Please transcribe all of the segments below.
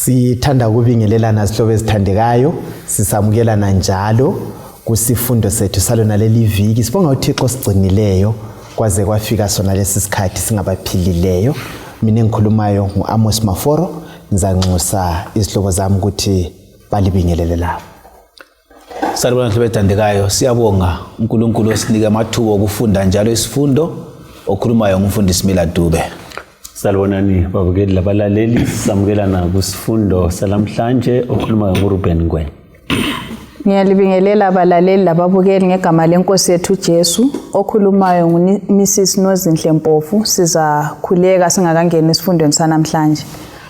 Sithanda ukubingelelana zihlobo ezithandekayo, sisamukelana njalo kusifundo sethu salona leli viki. Sibonga uThixo osigcinileyo kwaze kwafika sona lesi sikhathi singabaphilileyo. Mina engikhulumayo ngu-Amos Maforo, ngizanxusa izihlobo zami ukuthi balibingelele labo. Salibona hlobo ethandekayo, siyabonga uNkulunkulu osinike amathuba okufunda njalo isifundo. Okhulumayo ngumfundisi Mila Dube. Salibonani babukeli labalaleli, samukelana kusifundo salamhlanje. Okhulumayo nguRuben Ngwenya. Ngiyalibingelela abalaleli lababukeli ngegama lenkosi yethu Jesu. Okhulumayo nguMrs Nozinhle Mpofu. Sizakhuleka singakangeni esifundweni sanamhlanje.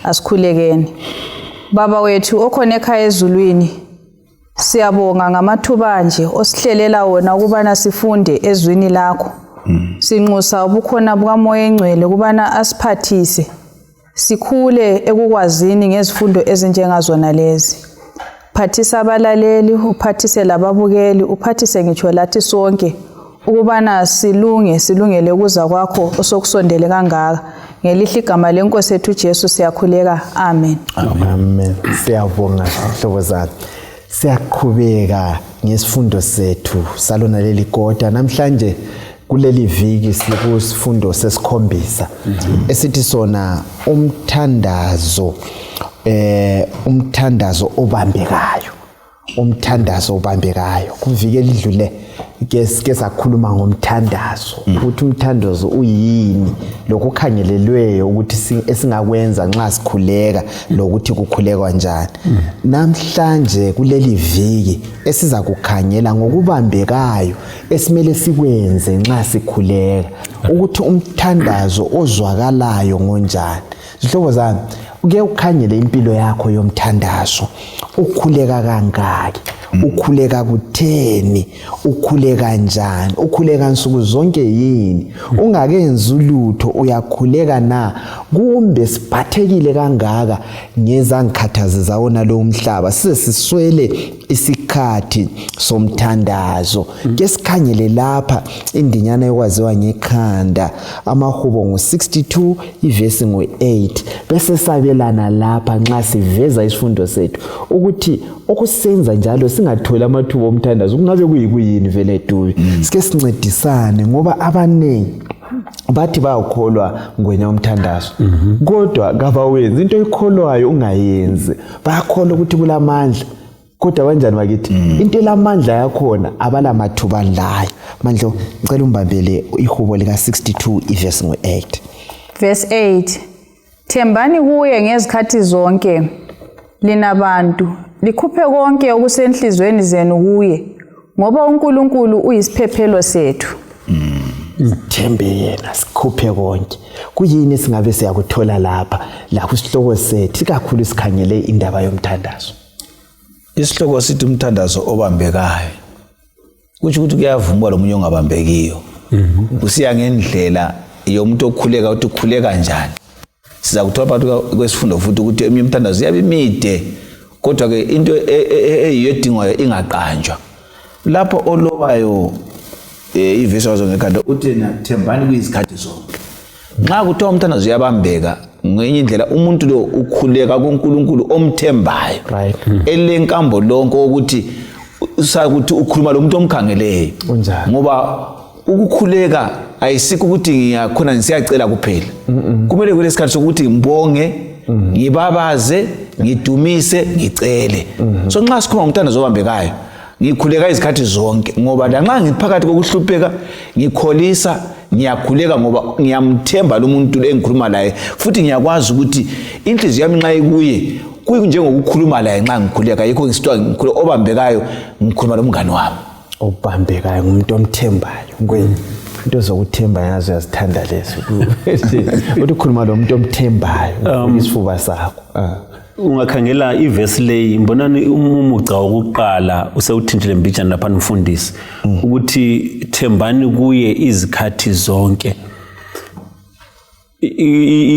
Asikhulekeni. Baba wethu okhona ekhaya ezulwini, siyabonga ngamathuba nje osihlelela wona ukubana sifunde ezwini lakho. Sinxusa ubukhona bukaMoya Engcwele ukubana asiphathise sikhule ekukwazini ngezifundo ezinjengazona lezi. Phathisa abalaleli, uphathise lababukeli, uphathise ngitsho lathi sonke ukubana silunge, silungele ukuza kwakho osokusondele kangaka. Ngelihle igama lenkosi yethu Jesu siyakhuleka. Amen. Amen. Siyabonga hlobo zami. Siyaqhubeka ngesifundo sethu salona leli kota. Namhlanje kuleli viki sikusifundo sesikhombisa esithi sona umthandazo, umthandazo obambekayo. Umthandazo obambekayo. Kuviki elidlule ke sakhuluma ngomthandazo, ukuthi umthandazo uyini, lokukhangelelweyo ukuthi esingakwenza nxa sikhuleka, lokuthi kukhulekwa njani. Namhlanje kuleli viki esiza kukhangela ngokubambekayo esimele sikwenze nxa sikhuleka, ukuthi umthandazo ozwakalayo ngonjani. Zihlobo zami, uke ukhangele impilo yakho yomthandazo, ukhuleka kangaki, ukhuleka kutheni, ukhuleka njani, ukhuleka nsuku zonke yini, ungakenzi ulutho uyakhuleka na, kumbe siphathekile kangaka ngezangikhathazi zawona lo mhlaba size siswele isikhathi somthandazo. Ke sikhangele lapha indinyana yokwaziwa ngekhanda, amahubo ngu-62 ivesi ngu-8, bese sabelana lapha nxa siveza isifundo sethu ukuthi okusenza njalo singatholi amathuba omthandazo kungabe kuyikuyini vele Dube. Sike sincedisane ngoba abaningi bathi bayakholwa ngwenya umthandazo, kodwa kabawenzi into oyikholwayo ungayenzi. Bayakholwa ukuthi kulamandla, kodwa kanjani bakithi into elamandla yakhona abalamathuba layo. Mandlo, ngicela umbambele ihubo lika 62 ivesi ngu-8. Verse 8. Thembani kuye ngezikhathi zonke lina bantu, likhuphe konke okusenhlizweni zenu kuye, ngoba uNkulunkulu uyisiphephelo sethu. Thembe yena, sikhuphe konke. Kuyini singabe siyakuthola lapha la kusihloko sethu, ikakhulu sikhangele indaba yomthandazo? Isihloko sithi umthandazo obambekayo. Kutsho ukuthi kuyavuma lo munye ongabambekiyo. Kusiya ngendlela yomuntu okhuleka ukuthi ukhuleka njani. Siza kuthola phakathi kwesifundo futhi ukuthi eminye imthandazo iyabe imide, kodwa ke into eyiyo edingwayo ingaqanjwa. Lapho olobayo ivesi wazo ngekhanda uthi thembani kuyizikhathi zonke. Nxa kuthiwa umthandazo uyabambeka, ngenye indlela umuntu lo ukhuleka kuNkulunkulu omthembayo, elenkambo lonke ukuthi sakuthi ukhuluma lo muntu omkhangeleyo. Ngoba ukukhuleka ayisikho ukuthi ngiyakhona ngisiyacela kuphela. Kumele kulesikhathi sokuthi ngibonge, ngibabaze, ngidumise, ngicele. So nxa sikhuluma ngomthandazo obambekayo, ngikhuleka izikhathi zonke, ngoba lanxa ngiphakathi kokuhlupheka ngikholisa, ngiyakhuleka ngoba ngiyamthemba lo muntu lo engikhuluma laye, futhi ngiyakwazi ukuthi inhliziyo yami nxa ikuye kuyinjengokukhuluma laye nxa ngikhuleka. Yikho ngisithiwa ngikhuleka obambekayo, ngikhuluma lomngane wami. Obambekayo ngumuntu omthembayo. Ngweni into zokuthemba yazo uyazithanda lezo, uthi ukhuluma lo muntu omthembayo, isifuba sakho. Ungakhangela ivesi leyi, mbonani umugca wokuqala usewuthintile mbijana lapha mfundisi, ukuthi thembani kuye izikhathi zonke.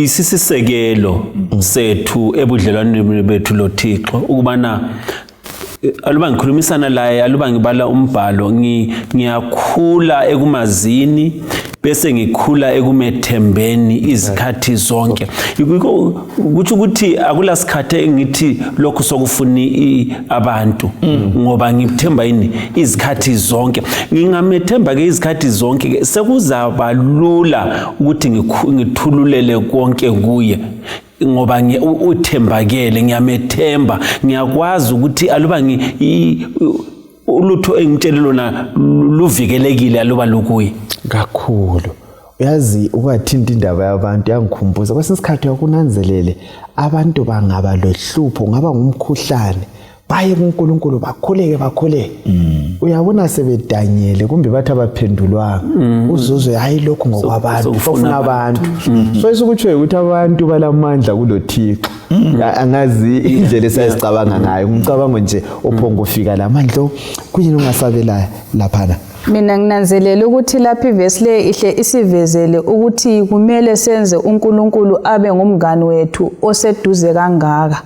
Isisisekelo sethu ebudlelwaneni bethu loThixo, ukubana aluba ngikhulumisana laye, aluba ngibala umbhalo, ngiyakhula ekumazini. Bese ngikhula ekumethembeni izikhathi zonke. Kutsho ukuthi akula sikhathi engithi lokhu sokufuna abantu, ngoba ngithemba yini izikhathi zonke. Ngingamethemba ke izikhathi zonke ke sekuzaba lula ukuthi ngithululele konke kuye, ngoba uthembakele, ngiyamethemba, ngiyakwazi ukuthi aluba ulutho engitshele lona luvikelekile aluba lukuye kakhulu. Uyazi, ukwathinta indaba yabantu yangikhumbuza kwesinye isikhathi uyakunanzelele abantu bangaba lohlupho, ungaba ngumkhuhlane, baye kuNkulunkulu bakhuleke bakhuleke. Uyabona sebedanyele kumbe bathi abaphendulwanga, uzuzwe hayi lokhu ngokwabantu, sokufuna sokufuna abantu. So isukutsho ukuthi abantu balamandla kuloThixo. Angazi indlela esayisicabanga ngayo, ngumcabango nje ophonga ufika la mandlo. Kuyini ungasabela laphana? Mina nginanzelela ukuthi lapha ivesi le ihle isivezele ukuthi kumele senze uNkulunkulu abe ngumngani wethu oseduze kangaka.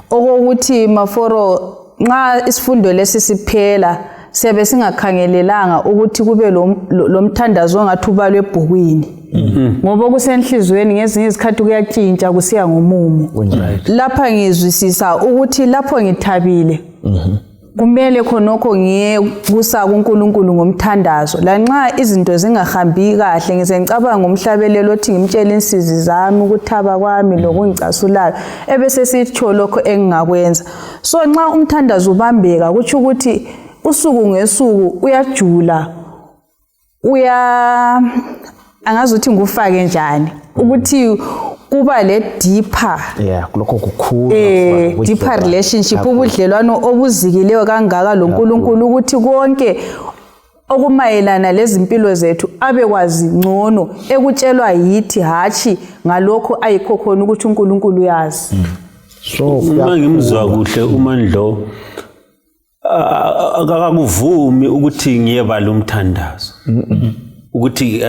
Okokuthi maforo nxa isifundo lesi siphela siyabe singakhangelelanga ukuthi kube lo mthandazo ongathi ubalwe ebhukwini. Ngoba okusenhliziyweni ngezinye izikhathi kuyatshintsha kusiya ngomumo. Lapha ngizwisisa ukuthi lapho ngithabile kumele khonokho ngiye kusa kuNkulunkulu ngomthandazo, lanxa izinto zingahambi kahle. Ngize ngicabanga umhlabelelo othi ngimtshele insizi zami, ukuthaba kwami lokungicasulayo, ebese sitsho lokho engingakwenza. So nxa umthandazo ubambeka, kutsho ukuthi usuku ngesuku uyajula, uya angazi ukuthi ngufake njani, ukuthi kuba le deeper Yeah, kulokho kukhulu deeper relationship, ubudlelwano obuzikileyo kangaka loNkulunkulu, ukuthi konke okumayelana lezimpilo zethu abekwazi ngcono ekutshelwa yithi, hatshi ngalokho ayikho khona ukuthi uNkulunkulu uyazi. So Uma ngimzwa kuhle uMandlo, akakuvumi ukuthi ngiyebala umthandazo, ukuthi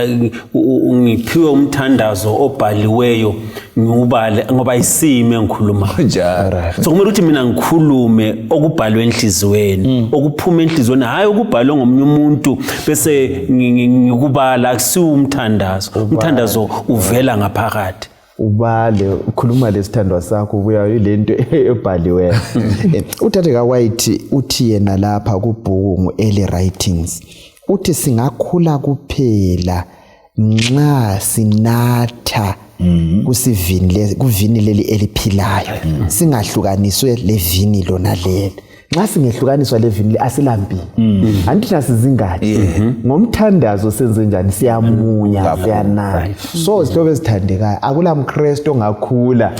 ngiphiwe umthandazo obhaliweyo ngiwubale, ngoba isimo engikhuluma. Njalo. So kumele ukuthi mina ngikhulume okubhalwe enhliziyweni, okuphuma enhliziyweni, hhayi okubhalwe ngomunye umuntu bese ngikubala. Akusiwo umthandazo. Umthandazo uvela ngaphakathi. Ubale, ukhuluma lesithandwa sakho, ubuya ilento ebhaliweyo. Uthathe kaWhite, uthi yena lapha kubhuku ngu-Early Writings, uthi singakhula kuphela nxa sinatha kusivini kuvini leli eliphilayo, singahlukaniswe levini lona leli. Nxa singehlukaniswa levini le, asilampilo. Anti thina sizingadi, ngomthandazo senze njani? Siyamunya, siyanatha. So zihlobo ezithandekayo, akula mkrestu ongakhula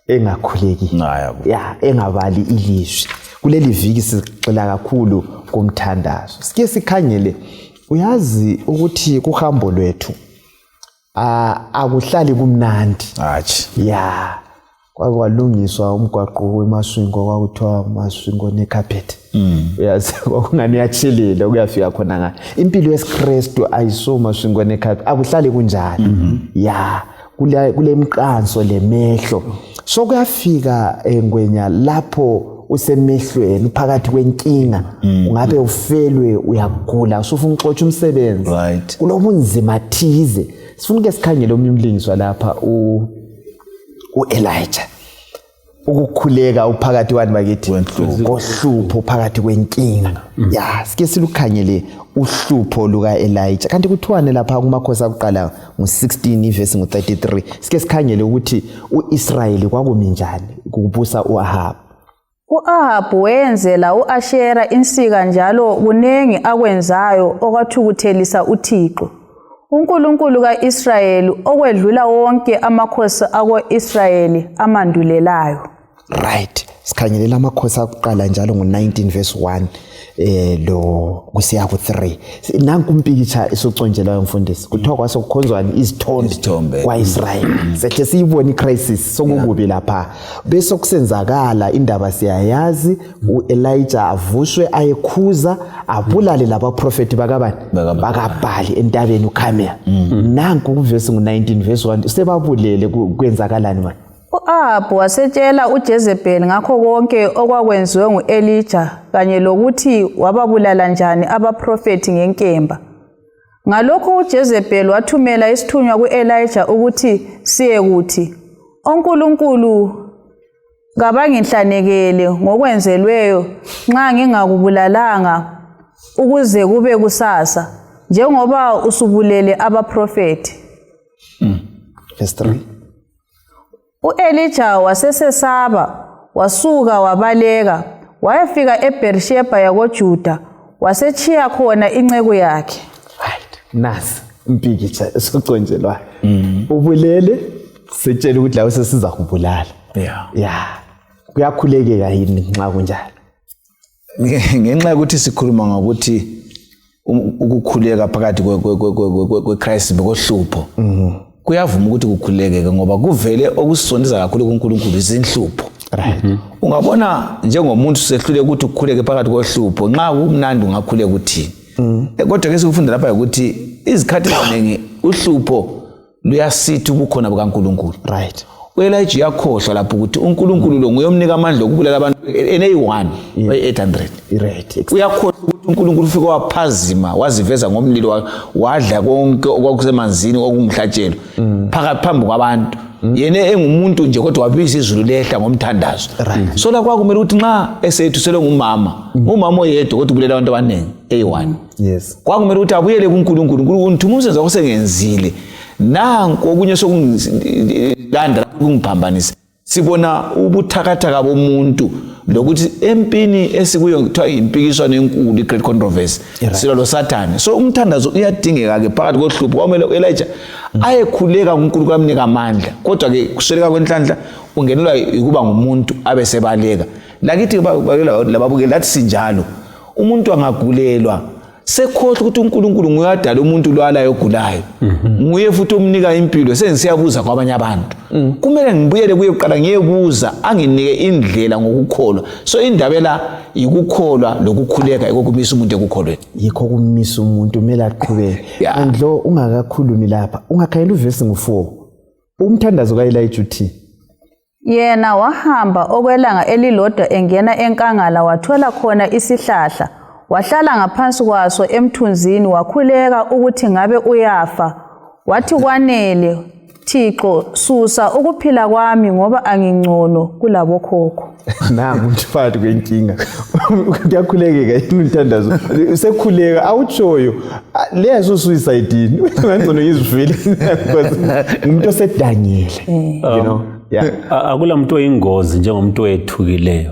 engakhuleki, Hayi, akukho. ya, engabali ilizwi. Kuleli viki sigxila kakhulu kumthandazo. Sike sikhangele, uyazi ukuthi kuhambo lwethu akuhlali kumnandi. Hatshi. Ya, kwake kwalungiswa umgwaqo weMasvingo, kwakuthiwa Masvingo necarpet. Uyazi, kwakungani uyatshelela ukuyafika khona ngale. Impilo yesiKrestu ayiso Masvingo necarpet, akuhlali kunjalo. Ya, kule mqanso lemehlo. So kuyafika ngwenya lapho usemehlweni, phakathi kwenkinga, ungabe ufelwe, uyagula, usufuna uxotsha umsebenzi, kulobunzima thize. Sifuna ke sikhangele omunye umlingiswa lapha, u-Elijah, ukukhuleka uphakathi kwani bakithi? Kwenhlupho. Kohlupho, phakathi kwenkinga. Ya, sike silukhangele uhlupho luka-Elijah. Kanti kuthiwane lapha kuMakhosi akuqala ngu-16 ivesi ngu-33? Sike sikhangele ukuthi u-Israyeli kwakumi njani kubusa u-Ahabu. U-Ahabu wenzela u-Ashera insika, njalo kunengi akwenzayo okwathukuthelisa uThixo, uNkulunkulu ka-Israyeli, okwedlula wonke amakhosi ako-Israyeli amandulelayo. Right, sikhangelela Amakhosi akuqala njalo ngo-19 verse 1 lo kusiya ku-3. Nanku umpikitsha esoconjelwayo, mfundisi. Kuthiwa kwasokukhonzwani? Izithombe. Izithombe. Kwa-Israyeli. Sehle siyibona icrisis, sokukubi lapha, bese kusenzakala indaba siyayazi, u-Elijah avuswe ayekhuza, abulale labaprofethi bakabani? BakaBhali. BakaBhali entabeni uKhamela. Nanku kuvesi ngu-19 verse 1, sebabulele, kwenzakalani manje? U-Ahabu wasetshela uJezebheli ngakho konke okwakwenziwe ngu-Elija kanye lokuthi wababulala njani abaprofethi ngenkemba. Ngalokho uJezebheli wathumela isithunywa ku-Elija ukuthi siye kuthi, onkulunkulu kabangihlanekele ngokwenzelweyo nxa ngingakubulalanga ukuze kube kusasa, njengoba usubulele abaprofethi. Verse 3. U-Elija wasesesaba, wasuka wabaleka, wayefika eBherishebha yakoJuda, wasetshiya khona inceku yakhe. Right. Nasi impikitsha esoconjelwayo. Ubulele setshela ukuthi lawe sesiza kubulala. Yeah. Kuyakhulekeka yini nxa kunjalo? Ngenxa yokuthi sikhuluma ngokuthi ukukhuleka phakathi kwe-crisis bekohlupho, kuyavuma ukuthi kukhulekeke ngoba kuvele okusondeza kakhulu kuNkulunkulu izinhlupho. Ungabona njengomuntu sehlule ukuthi ukhuleke phakathi kohlupho, nxa kumnandi ungakhuleka uthini? Kodwa ke sikufunda lapha ukuthi izikhathi eziningi uhlupho luyasitha ubukhona bukaNkulunkulu. U-Elijah uyakhohlwa lapho ukuthi uNkulunkulu lo nguye omnika amandla okubulala abantu eneyi-1 bayi-800. Uyakhohlwa ukuthi uNkulunkulu ufike waphazima waziveza ngomlilo wadla konke okwakusemanzini okungumhlatshelo phakathi phambi kwabantu. Yena engumuntu nje kodwa wabiza izulu lehla ngomthandazo. So la kwakumele ukuthi nxa esethuselwe ngumama, ngumama oyedwa kodwa ubulela abantu abaningi eyi-1. Kwakumele ukuthi abuyele kuNkulunkulu. uNkulunkulu ngithuma umsebenzi wakho sengenzile. Nanku okunye sokungilanda kungiphambanisa. Sibona ubuthakathaka bomuntu lokuthi empini esikuyo kuthiwa impikiswano enkulu, i-great controversy, silwa lo Sathane. So umthandazo uyadingeka ke phakathi kohlupho. Kwamele u-Elijah ayekhuleka kuNkulunkulu amnika amandla, kodwa ke kusweleka kwenhlanhla ungenelwa yikuba ngumuntu abe sebaleka. Lakithi lababukeli lathi sinjalo, umuntu angagulelwa sekhohlwa ukuthi uNkulunkulu nguye adala umuntu lwalayo ogulayo, nguye futhi omnika impilo. Sengisiyabuza kwabanye abantu, kumele ngibuyele kuye kuqala ngiyebuza anginike indlela ngokukholwa. So indaba la yikukholwa lokukhuleka, yikho kumisa umuntu ekukholweni. Yikho kumisa umuntu, kumele aqhubeke. Andlo ungakakhulumi lapha, ungakhangela uvesi ngu-4, umthandazo ka-Elijah uthi, Yena wahamba okwelanga elilodwa engena enkangala, wathola khona isihlahla, wahlala ngaphansi kwaso emthunzini, wakhuleka ukuthi ngabe uyafa. Wathi, kwanele, Thixo, susa ukuphila kwami ngoba angingcono kulabokhokho. Nangu umuntu phakathi kwenkinga. Kuyakhulekeka yini umthandazo? Usekhuleka awutshoyo leyo suicide yini? Ngangcono ngizifile because ngumuntu osedangile. You know? Yeah. Akula muntu oyingozi njengomuntu oyethukileyo.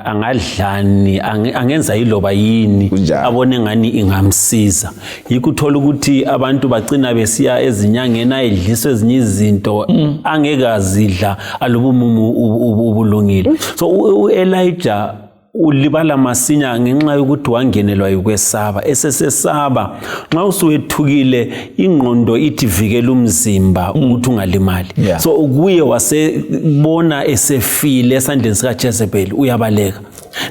Angadlani, angenza yiloba yini abone ngani ingamsiza. Yikho uthola ukuthi abantu bagcina besiya ezinyangeni ayidliswa ezinye izinto angeke azidla aloba umumo ubulungile. So u-Elijah ulibala masinya ngenxa yokuthi wangenelwa yikwesaba. Esesesaba, nxa usuwethukile ingqondo ithi vikela umzimba ukuthi ungalimali. So kuye wasebona esefile esandleni sikaJezebel, uyabaleka.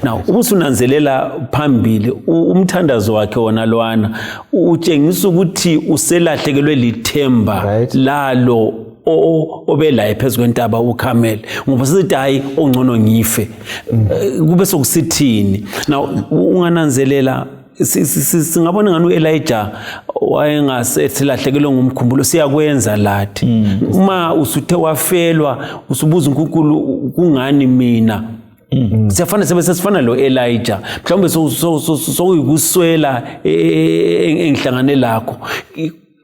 Now ubusunanzelela phambili umthandazo wakhe wona lwana utshengisa ukuthi uselahlekelwe lithemba lalo obelaye phezu kwentaba uKhamele, ngoba sithi hayi ongcono ngife. Kube sokusithini? Now ungananzelela singabona ngani u-Elijah wayengasesilahlekelwe ngumkhumbulo. Siyakwenza lathi uma usuthe wafelwa usubuza uNkulunkulu kungani mina. Siyafana sebe sesifana lo Elijah, mhlawumbe sokuyikuswela engihlangane lakho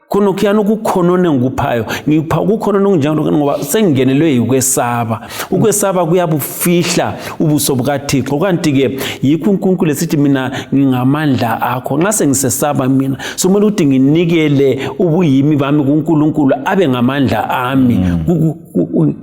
khona ukukhonona engikuphayo, ngipha ukukhonona okunjalo ngoba sengingenelwe yikwesaba. Ukwesaba kuyabufihla ubuso bukaThixo. Kanti-ke yikho uNkulunkulu esithi mina ngingamandla akho. Nxa sengisesaba mina somele ukuthi nginikele ubuyimi bami kuNkulunkulu abe ngamandla ami.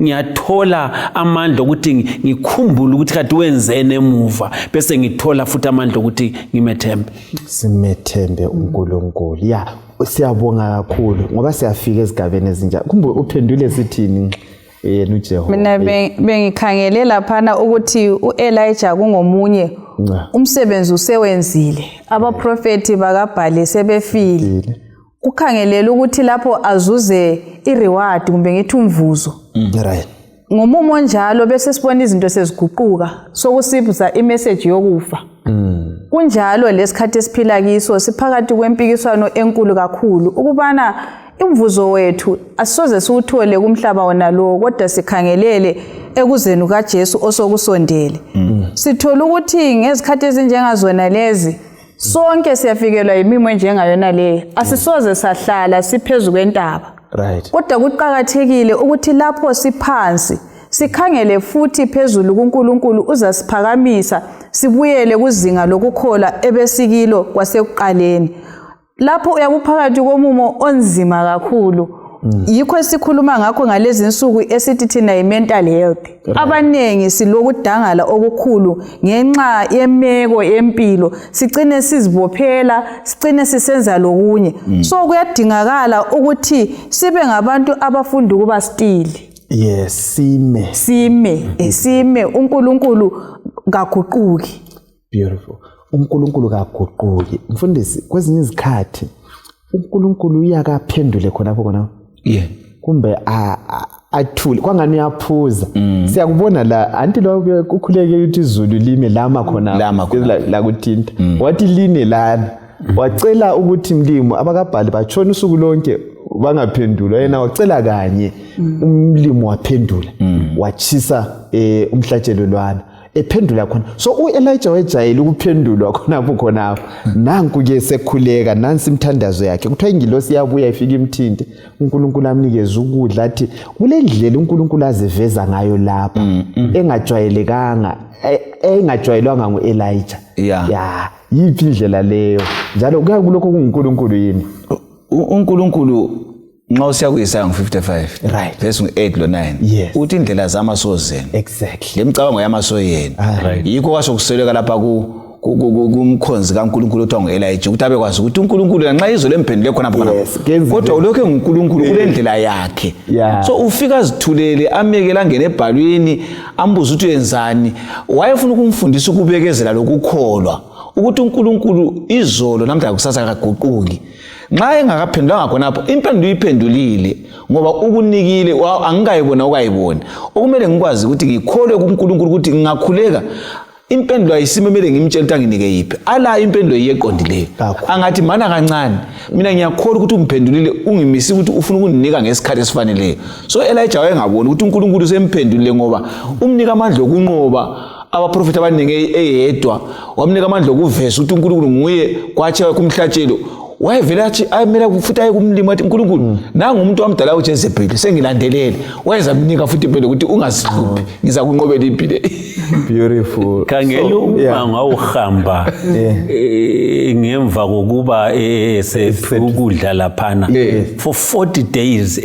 Ngiyathola amandla ukuthi ngikhumbule ukuthi kade wenzeni emuva, bese ngithola futhi amandla ukuthi ngimethembe. Simethembe uNkulunkulu. Ya, siyabonga kakhulu ngoba siyafika ezigabeni ezinjalo. Kumbe uphendule sithini yena uJehova? Mina bengikhangele laphana ukuthi u-Elijah kungomunye umsebenzi usewenzile, abaprofethi bakaBhali sebefile. Kukhangelele ukuthi lapho azuze i-reward kumbe ngithi umvuzo. Ngomumo njalo bese sibona izinto seziguquka, sokusibuza imessage yokufa. Kunjalo lesikhathi esiphila kiso siphakathi kwempikiswano enkulu kakhulu ukubana imvuzo wethu asisoze siwuthole kumhlaba wona lowo, kodwa sikhangelele ekuzeni kukaJesu osokusondele. Sithola ukuthi ngezikhathi ezinjengazona lezi sonke siyafikelwa yimimo enjengayona leyo, asisoze sahlala siphezu kwentaba. Kodwa kuqakathekile ukuthi lapho siphansi sikhangele futhi phezulu kuNkulunkulu, uzasiphakamisa sibuyele kuzinga lokukholwa ebesikilo kwasekuqaleni. Lapho uyabuphakathi komumo onzima kakhulu. Yikho esikhuluma ngakho ngalezi nsuku esithi thina yi-mental health. Abanengi silokudangala okukhulu ngenxa yemeko yempilo, sicine sizibophela, sicine sisenza lokunye. So kuyadingakala ukuthi sibe ngabantu abafunda ukuba stili. Yes, sime. Sime, uNkulunkulu kaguquki. Beautiful. uNkulunkulu kaguquki. Mfundisi, kwezinye izikhathi uNkulunkulu uyakaphendule khonapho khonapho. Kumbe athule kwangani uyaphuza. Siyakubona la anti lo kukhuleke ukuthi izulu lime lama khona la kuthinta. Wathi line lana. Wacela ukuthi mlimo abakabhali batshona usuku lonke bangaphendulwa, yena wacela kanye umlimo waphendula, wachisa umhlatshelo lwana ephendula khona. So uElijah wejayele ukuphendulwa khonapho khonapho. Nanku-ke sekhuleka, nansi imithandazo yakhe, kuthiwa ingilosi iyabuya ifike imthinte, uNkulunkulu amnikeze ukudla. Athi kule ndlela uNkulunkulu aziveza ngayo lapha engajwayelekanga, engajwayelwanga ngu-Elijah. Ya, yiphi indlela leyo? Njalo kuyabe kulokho kunguNkulunkulu yini? uNkulunkulu nxa usiya ku-Isaya ngo-55 verse ngu-8 lo-9 uthi indlela zami asozenu lemicabango yami asoyenu. Yikho kwasokuseleka lapha kumkhonzi kaNkulunkulu othiwa ngu-Elijah ukuthi abekwazi ukuthi uNkulunkulu lanxa izolo emphendule khonapho khonapho, kodwa ulokhu enguNkulunkulu kulendlela yakhe. So ufika azithulele, amekele angene ebhalwini, ambuze ukuthi uyenzani. Wayefuna ukumfundisa ukubekezela lokukholwa ukuthi uNkulunkulu izolo namhla kusasa kaguquki. Nxa engakaphendulanga khonapho, impendulo uyiphendulile ngoba ukunikile, angikayibona ukayibona. Okumele ngikwazi ukuthi ngikholwe kuNkulunkulu ukuthi ngingakhuleka impendulo ayisimo emele ngimtshele ukuthi anginike yiphi. Ala impendulo yiyo eqondileyo. Angathi mana kancane, mina ngiyakholwa ukuthi ungiphendulile, ungimise ukuthi ufuna ukunginika ngesikhathi esifaneleyo. So Elijah wayengaboni ukuthi uNkulunkulu usemphendulile ngoba umnika amandla okunqoba abaprofethi abaningi eyedwa, wamnika amandla okuveza ukuthi uNkulunkulu nguye kwatshe kumhlatshelo. Wayevele athi ayemela futhi aye kumlimi athi uNkulunkulu nangu umuntu wamdala uJezebeli sengilandelele. Wayezamnika futhi impela ukuthi ungazihluphi, ngizakunqobela impi le. Beautiful. Khangela ummango awuhamba ngemva kokuba esephiwe ukudla laphana for 40 days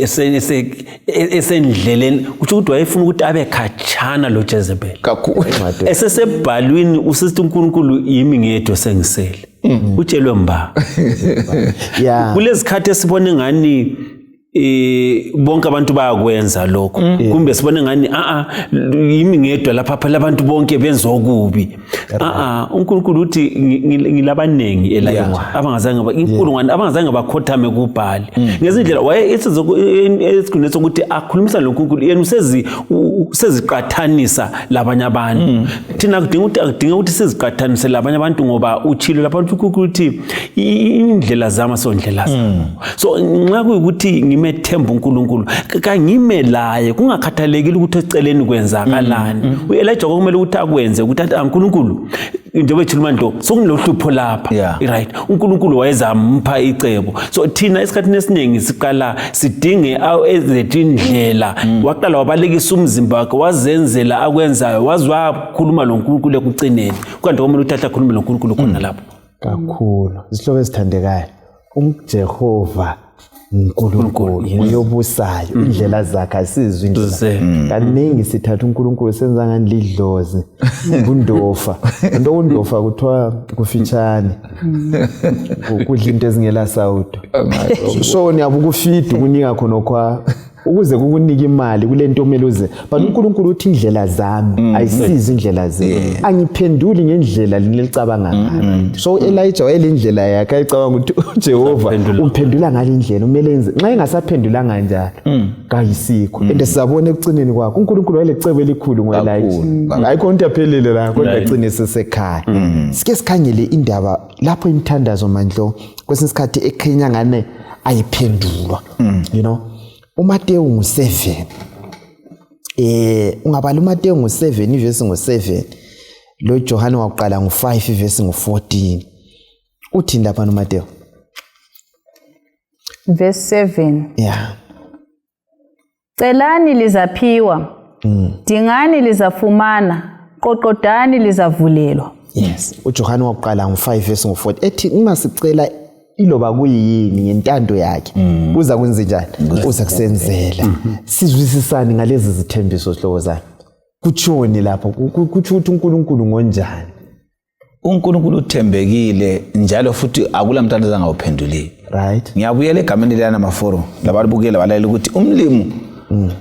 esendleleni, kutsho ukuthi wayefuna ukuthi abe khatshana lo Jezebel kakhulu. Esesebhalwini usithi uNkulunkulu yimi ngedwa sengisele. Utshelwe mba. Kulezikhathi esibone ngani bonke abantu bayakwenza lokho, kumbe sibone ngani yimi ngedwa lapha, phela abantu bonke benza okubi. uNkulunkulu uthi ngilabanengi Elijah abangazange inkulungwane abangazange bakhothame kuBhali. Ngezindlela waye esikhundleni sokuthi akhulumisane loNkulunkulu, yena useziqathanisa labanye abantu. Thina kudinga ukuthi siziqathanise labanye abantu, ngoba utshilo lapha uNkulunkulu uthi indlela zami asondlela zami. So nxa kuyikuthi ngimethemba uNkulunkulu, kangime laye kungakhathalekile ukuthi eceleni kwenzakalani. U-Elijah kwakumele ukuthi akwenze ukuthi athi uNkulunkulu njengoba ethuluma nto sokunohlupho lapha, right? uNkulunkulu wayezampha icebo. So thina esikhathini esiningi siqala sidinge ezethu indlela. Waqala wabalekisa umzimba wakhe, wazenzela akwenzayo, waze wakhuluma loNkulunkulu ekucineni. Kanti kwamele ukuthi ahle akhulume loNkulunkulu khona lapho. Kakhulu. Izihlobo ezithandekayo, uJehova uNkulunkulu uyobusayo, indlela zakhe asizwe indlela. Kaningi sithatha uNkulunkulu senza ngani lidlozi kundofa. Into kundofa kuthiwa kufitshane, kudla into ezingela sawudo. So niyabuka ufidi kunika khona kwa Ukuze kukunike imali kulento omele uze, but uNkulunkulu uthi indlela zami ayisizi indlela zenu, angiphenduli ngendlela lenicabanga ngayo. So Elijah wayelindlela yakhe ayicabanga ukuthi uJehova umphendula ngalindlela, umele enze. Nxa engasaphendulanga njalo kayisikho. And sizabona ekucineni kwakho uNkulunkulu wayelecebo elikhulu ngoElijah, ayikho into yaphelele la, kodwa agcine sesekhaya. Sike sikhangele indaba lapho imithandazo mandlo kwesinye isikhathi ekhenya ngane ayiphendulwa. You know, uMateyu ngu-7, ungabala uMateyu ngu-7 ivesi ngu-7, lo Johane wakuqala ngu-5 ivesi ngu-14. Uthini lapha uMateyu? Verse 7. Yeah. Celani lizaphiwa, dingani lizafumana, qoqodani lizavulelwa. Yes, uJohane wakuqala ngu-5 verse ngu-14 ethi uma sicela iloba kuyini ngentando yakhe uza kwenze njani? Uza kusenzela. Sizwisisani ngalezi zithembiso zihlobo zami? Kutshoni lapho? Kutsho ukuthi uNkulunkulu ngonjani? uNkulunkulu uthembekile njalo futhi akula mntana angawuphenduliyo. Right. Ngiyabuyela egameni liyana maforo labalibukela balalela ukuthi umlimu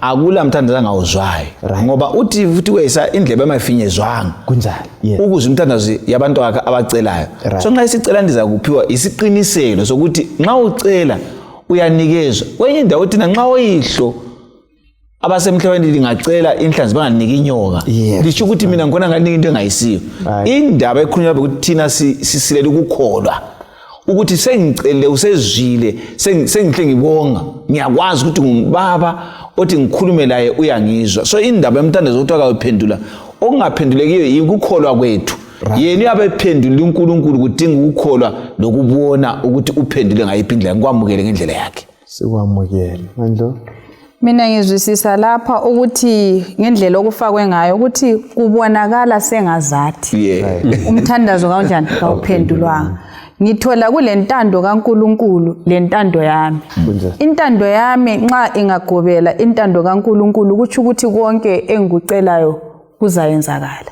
akula mthandazo angawuzwayo, ngoba uthi futhi wesa indlebe emafinyezwanga Kunjalo. Yeah. ukuze umthandazo yabantu bakhe abacelayo. So nxa isicela ndiza kuphiwa isiqiniselo sokuthi nxa ucela uyanikezwa. Kwenye indawo thina nxa oyihlo abasemhlabeni lingacela inhlanzi banganiki inyoka, lisho ukuthi mina ngikhona nganika into engayisiyo. Indaba ekhulunywa lapha ukuthi thina sisilela ukukholwa ukuthi sengicele usezwile, sengihle ngibonga, ngiyakwazi ukuthi ngubaba othi ngikhulume laye uyangizwa. So indaba yomthandazo ukuthi akawuphendula, okungaphendulekiyo yikukholwa kwethu. Yena uyabe ephendulile uNkulunkulu, kudinga ukukholwa lokubona ukuthi uphendule ngayiphi indlela, ngikwamukele ngendlela yakhe. Sikwamukele mandlo. Mina ngizwisisa lapha ukuthi ngendlela okufakwe ngayo ukuthi kubonakala sengazathi umthandazo kanjani kawuphendulwanga. Ngithola kule ntando kaNkulunkulu lentando yami. Intando yami nxa ingagobela intando kaNkulunkulu kutsho ukuthi konke engikucelayo kuzayenzakala.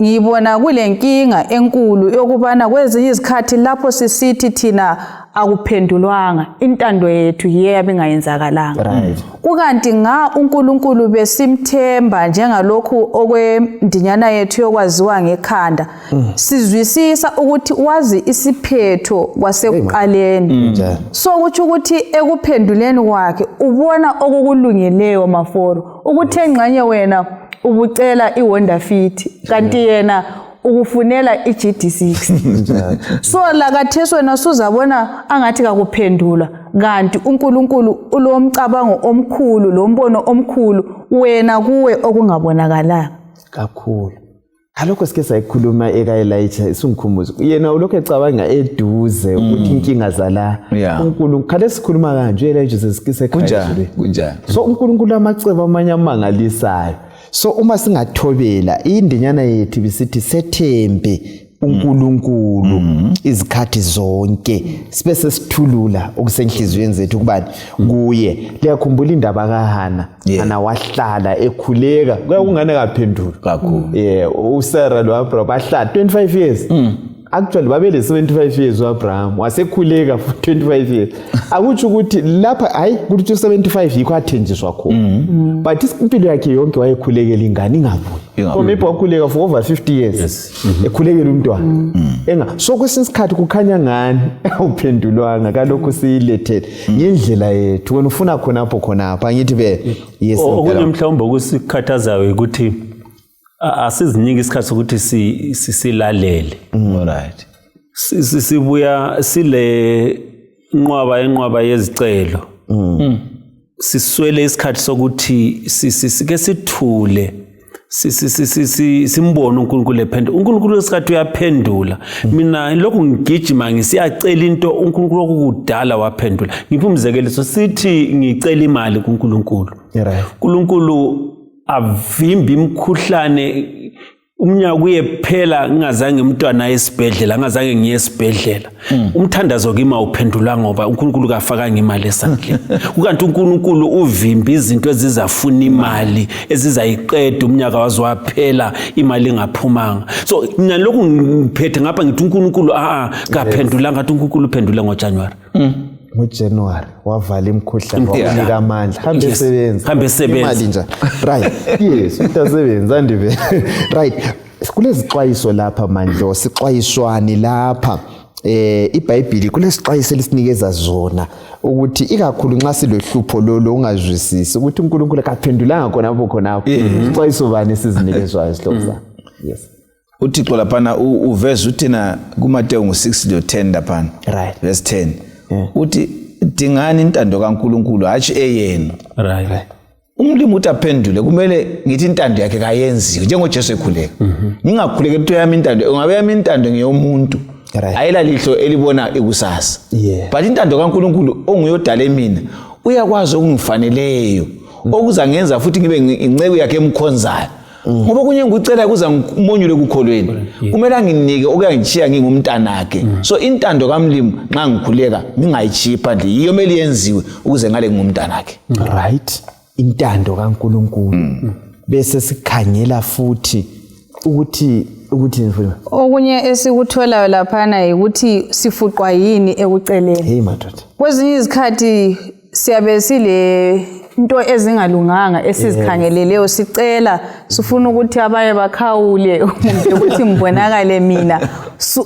Ngibona kule nkinga enkulu yokubana kwezinye izikhathi lapho sisithi thina akuphendulwanga, intando yethu yiyo yabe ingayenzakalanga. Kukanti nga uNkulunkulu besimthemba njengalokhu okwendinyana yethu yokwaziwa ngekhanda, sizwisisa ukuthi wazi isiphetho kwasekuqaleni. So kutsho ukuthi ekuphenduleni kwakhe ubona okukulungeleyo maforo, ukuthi engxenye wena ubucela iWonda Fit kanti yena ukufunela iGD6. So la kathesi wena suzabona angathi kakuphendulwa, kanti uNkulunkulu ulomcabango omkhulu lombono omkhulu wena kuwe okungabonakalanga kakhulu. Kalokho sike sayikhuluma eka-Elijah, isungikhumbuza yena ulokhu ecabanga eduze ukuthi inkinga zala uNkulunkulu khale sikhuluma kanje u-Elijah sesikisekhaya. Kunjani? So uNkulunkulu amacebo amanye amangalisayo. So uma singathobela indinyana yethu bisithi sethembe uNkulunkulu izikhathi zonke, sibe sesithulula okusenhliziyweni zethu kubani? Kuye. Liyakhumbula indaba kaHana? Hana wahlala ekhuleka, kuya kungane kaphendula kakhulu. uSarah lo-Abraham bahlala 25 years. Actually babele 75 years uAbraham wasekhuleka for 25 years. Akutsho ukuthi lapha hayi kuthi 75 yikho athenjiswa khona, but impilo yakhe yonke wayekhulekela ingane ingabuyi. Or maybe wakhuleka for over 50 years ekhulekela umntwana enga. So kwesinye isikhathi kukhanya ngani awuphendulwanga, kalokhu siyilethele ngendlela yethu, wena ufuna khonapho khonapho, angithi be yes. Okunye mhlawumbe okusikhathazayo ukuthi asiziniki isikhathi sokuthi silalele. Alright. Sibuya sile nqwaba yezicelo. Siswele isikhathi sokuthi sike sithule, simbone uNkulunkulu ephendula. uNkulunkulu isikhathi uyaphendula. Mina lokhu ngigijima ngisiyacela into uNkulunkulu okukudala waphendula. Ngiphi umzekeliso, sithi ngicela imali kuNkulunkulu. uNkulunkulu avimba imikhuhlane, umnyaka uyephela ngingazange umntwana esibhedlela, ngingazange ngiye esibhedlela. Umthandazo kimi awuphendulwa ngoba uNkulunkulu kafakanga imali esandleni. Kukanti uNkulunkulu uvimba izinto ezizafuna imali, ezizayiqeda umnyaka waze waphela imali ingaphumanga. So mina lokhu ngiphethe ngapha ngithi uNkulunkulu kaphendulanga, ngathi uNkulunkulu uphendule ngoJanuary. NgoJanuary wavala imikhuhlane, wakunika amandla, hambe esebenza. Hambe esebenza. Imali njani? Right. Yes, umuntu asebenza andive. Right. Kulezixwayiso lapha Mandlo, sixwayiswani lapha. IBhayibhili kulesixwayiso elisinikeza zona ukuthi ikakhulu nxa silohlupho lolo ungazwisisi ukuthi uNkulunkulu akaphendulanga khonapho khonapho. Isixwayiso bani esizinikezwayo sihlobo sami? Yes. uThixo laphana uveza uthina kuMateyu ngu-6 lo 10 laphana. Right. Verse 10. Uthi dingani intando kaNkulunkulu hatshi eyenu. Right. Umlimi uthi aphendule kumele ngithi intando yakhe kayenziwe njengoJesu ekhuleka. Ngingakhuleki into yami intando, ungabe yami intando ngeyomuntu. Right. Ayila lihlo elibona ikusasa. Yeah. But intando kaNkulunkulu onguyodala mina uyakwazi okungifaneleyo. Okuzangenza futhi ngibe inceku yakhe emkhonzayo. Ngoba kunye ngikucela kuza ngimonyule kukholweni. Kumele anginike okuyangishiya ngingumntanakhe. So intando kaMlimu nxa ngikhuleka ngingayichiyi phandle yiyo mele yenziwe ukuze ngale ngingumntanakhe. Right. Intando kaNkulunkulu. Bese sikhangela futhi ukuthi ngifuna. Okunye esikutholayo laphana ukuthi sifuqwa yini ekuceleni. Hey madoda. Kwezinye izikhathi siyabe sile into ezingalunganga esizikhangeleleyo sicela sifuna ukuthi abanye bakhawule kumbe ukuthi ngibonakale mina.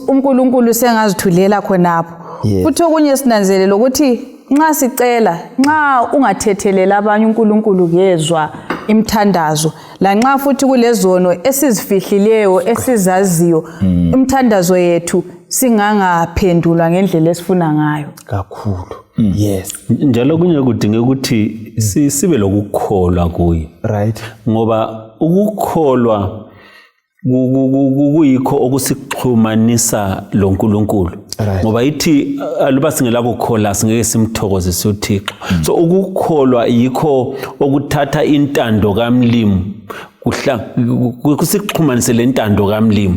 uNkulunkulu sengazithulela khonapho. Futhi okunye sinanzelela ukuthi nxa sicela, nxa ungathethelela abanye uNkulunkulu kezwa imithandazo, lanxa futhi kulezono esizifihlileyo esizaziyo, imithandazo yethu singangaphendulwa ngendlela esifuna ngayo kakhulu. Yes. Njalo kunye kudinga ukuthi sibe lokukholwa kuye. Right. Ngoba ukukholwa kuyikho okusixhumanisa loNkulunkulu. Right. Ngoba ithi aluba singelakukholwa singeke simthokozise uThixo. So ukukholwa yikho okuthatha intando kaMlimu kusixhumanise lentando kaMlimu.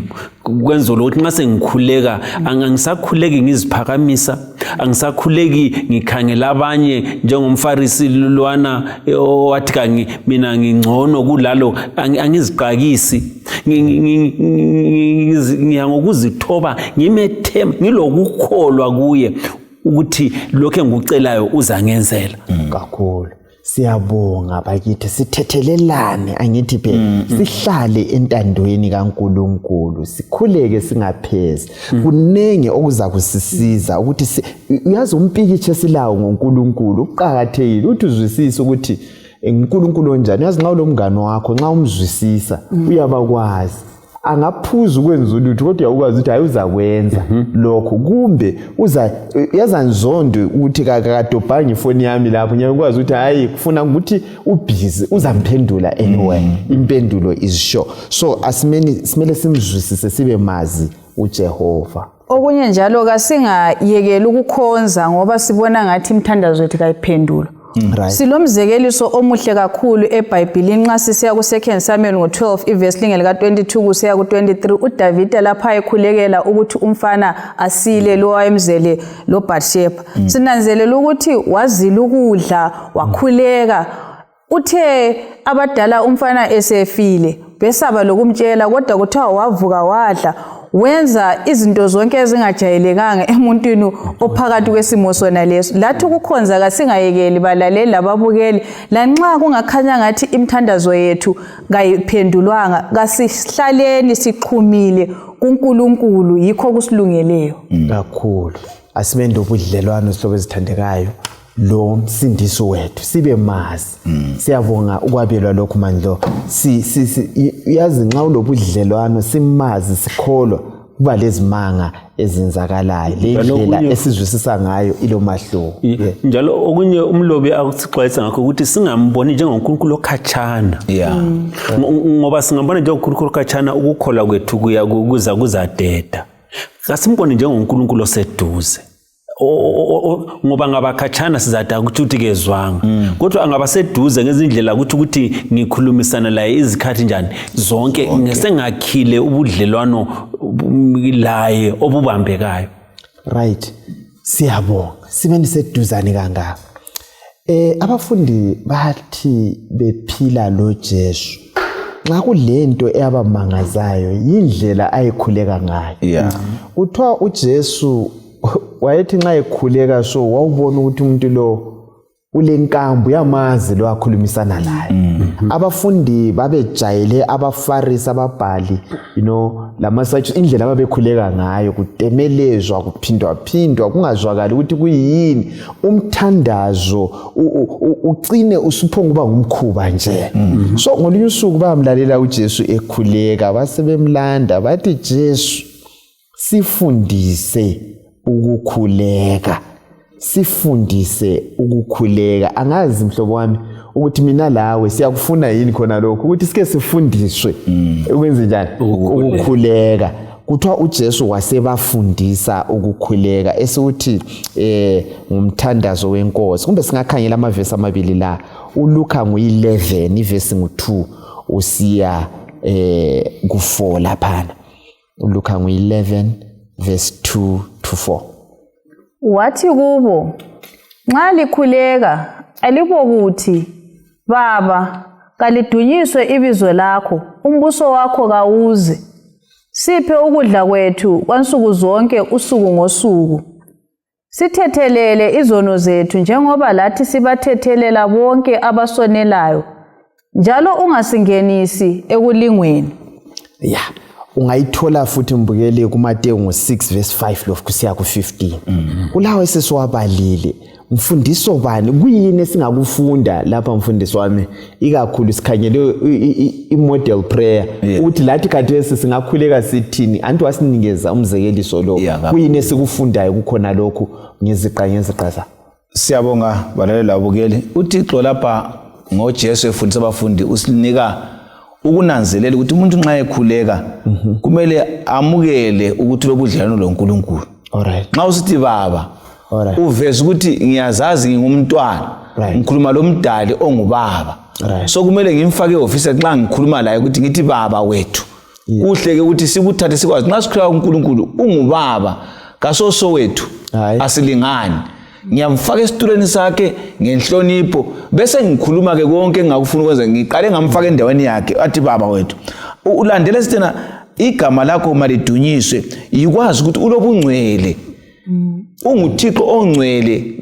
Kwenza ukuthi nxa sengikhuleka angisakhuleki ngiziphakamisa, angisakhuleki ngikhangela abanye njengomfarisi lwana owathi kangi mina ngingcono kulalo, angiziqakisi, ngiya ngokuzithoba, ngimethemba, ngilokukholwa kuye ukuthi lokho engikucelayo uzangenzela. Kakhulu. Siyabonga bakithi, sithethelelane angithi phela sihlale entandweni kaNkulunkulu, sikhuleke singaphezi. Kunenge okuza kusisiza ukuthi uyazi umpikitshe esilawo ngoNkulunkulu uqhakathekile, uthi uzwisise ukuthi uNkulunkulu onjani. Uyazi nxa ulomngane wakho nxa umzwisisa uyabakwazi, angaphuza ukwenza ulutho kodwa uyakwazi ukuthi hayi uzakwenza lokho, kumbe uza yazanzondo ukuthi kakadobhanga ifoni yami lapho, ngiyakwazi ukuthi hayi kufuna ukuthi ubhizi uzamphendula anyway. Impendulo is sure. So asimeni simele simzwisise sibe mazi uJehova. Okunye njalo kasingayekeli ukukhonza ngoba sibona ngathi imithandazo yethu kayiphendulwa. Right. Silomzekeliso omuhle kakhulu eBhayibhelini nxa sisiya ku2 Samuel ngo12 ivesi linge lika 22 kusiya ku23, uDavida lapha ekhulekela ukuthi umfana asile lo wayemzele lo Bathsheba. Sinanzelela ukuthi wazila ukudla, wakhuleka. Uthe abadala umfana esefile besaba lokumtshela, kodwa kuthiwa wavuka wadla, wenza izinto zonke ezingajayelekanga emuntwini ophakathi kwesimo sona leso. Lathi ukukhonza kasingayekeli balaleli lababukeli, lanxa kungakhanya ngathi imithandazo yethu kayiphendulwanga, kasihlaleni sixhumile kuNkulunkulu, yikho kusilungeleyo kakhulu. Asibe ndobudlelwano sihlobo ezithandekayo lo msindiso wethu, sibe mazi. Siyabonga ukwabelwa lokhu Mandlo. Uyazi nxa ulobudlelwano simazi sikholwa kuba lezimanga ezenzakalayo, le ndlela esizwisisa ngayo ilomahluko. Njalo okunye umlobi akusixwayisa ngakho ukuthi singamboni njengoNkulunkulu okhatshana. Ngoba singambona njengoNkulunkulu okhatshana ukukholwa kwethu kuya kuza kuzadeda. Kasimbone njengoNkulunkulu oseduze. Ngoba ngabakhatshana sizada ukuthi uthi kezwanga, kodwa angabaseduze ngezindlela ukuthi ngikhulumisana laye izikhathi njani zonke, ngesengakhile ubudlelwano laye obubambekayo. Right. Siyabonga sibe niseduzane kangaka. Abafundi bathi bephila lo Jesu, nxa kulento eyabamangazayo yindlela ayikhuleka ngayo. Kuthiwa uJesu Wayethi nxa ekhuleka so wawubona ukuthi umuntu lo ulenkambo, uyamazi lo akhulumisana laye. Abafundi babejayele abaFarisi, ababhali, lama-Sadducees, indlela ababekhuleka ngayo, kutemelezwa, kuphindwaphindwa, kungazwakali ukuthi kuyini. Umthandazo ucine usuphonga uba ngumkhuba nje. So ngolunye usuku bayamlalela uJesu ekhuleka, basebemlanda bathi, Jesu, sifundise ukukhuleka, sifundise ukukhuleka. Angazi mhlobo wami ukuthi mina lawe siyakufuna yini khona lokhu, ukuthi sike sifundiswe ukwenze njani ukukhuleka. Kuthiwa uJesu wasebafundisa ukukhuleka, esiwuthi ngumthandazo wenkosi. Kumbe singakhangela amavesi amabili la, uLuka ngu-11 ivesi ngu-2 usiya ku-4 laphana. uLuka ngu-11 verse 2 to 4. Wathi kubo, nxa likhuleka, alibokuthi, Baba, kalidunyiswe ibizo lakho, umbuso wakho kawuze. Siphe ukudla kwethu kwansuku zonke usuku ngosuku. Sithethelele izono zethu njengoba lathi sibathethelela bonke abasonelayo, njalo ungasingenisi ekulingweni. Ya, ungayithola futhi mbukeli kuMateyu ngo-6 verse 5 lokhu kusiya ku-15. Kulawo esesiwabalile, mfundiso bani, kuyini esingakufunda lapha, mfundisi wami? Ikakhulu sikhangele i-model prayer, ukuthi lathi khathesi singakhuleka sithini. Anti wasinikeza umzekeliso lo, kuyini esikufundayo kukhona lokhu ngeziqa ngeziqa za? Siyabonga balaleli labukeli. UThixo lapha ngoJesu efundisa abafundi usinika ukunanzelela ukuthi umuntu nxa ekhuleka kumele amukele ukuthi lobudlelwano loNkulunkulu. Nxa usithi baba, uveza ukuthi ngiyazazi ngingumntwana, ngikhuluma lomdali ongubaba. So kumele ngimfake ehofisi nxa ngikhuluma laye ukuthi ngithi baba wethu. Kuhle ke ukuthi sikuthathe sikwazi nxa sikhuleka kuNkulunkulu ungubaba, kasoso wethu, asilingani. Ngiyamfaka esitulweni sakhe ngenhlonipho, bese ngikhuluma ke konke engingakufuna ukwenza, ngiqale ngamfaka endaweni yakhe, athi baba wethu. Ulandela sithena igama lakho malidunyiswe, yikwazi ukuthi ulobungcwele, unguThixo ongcwele.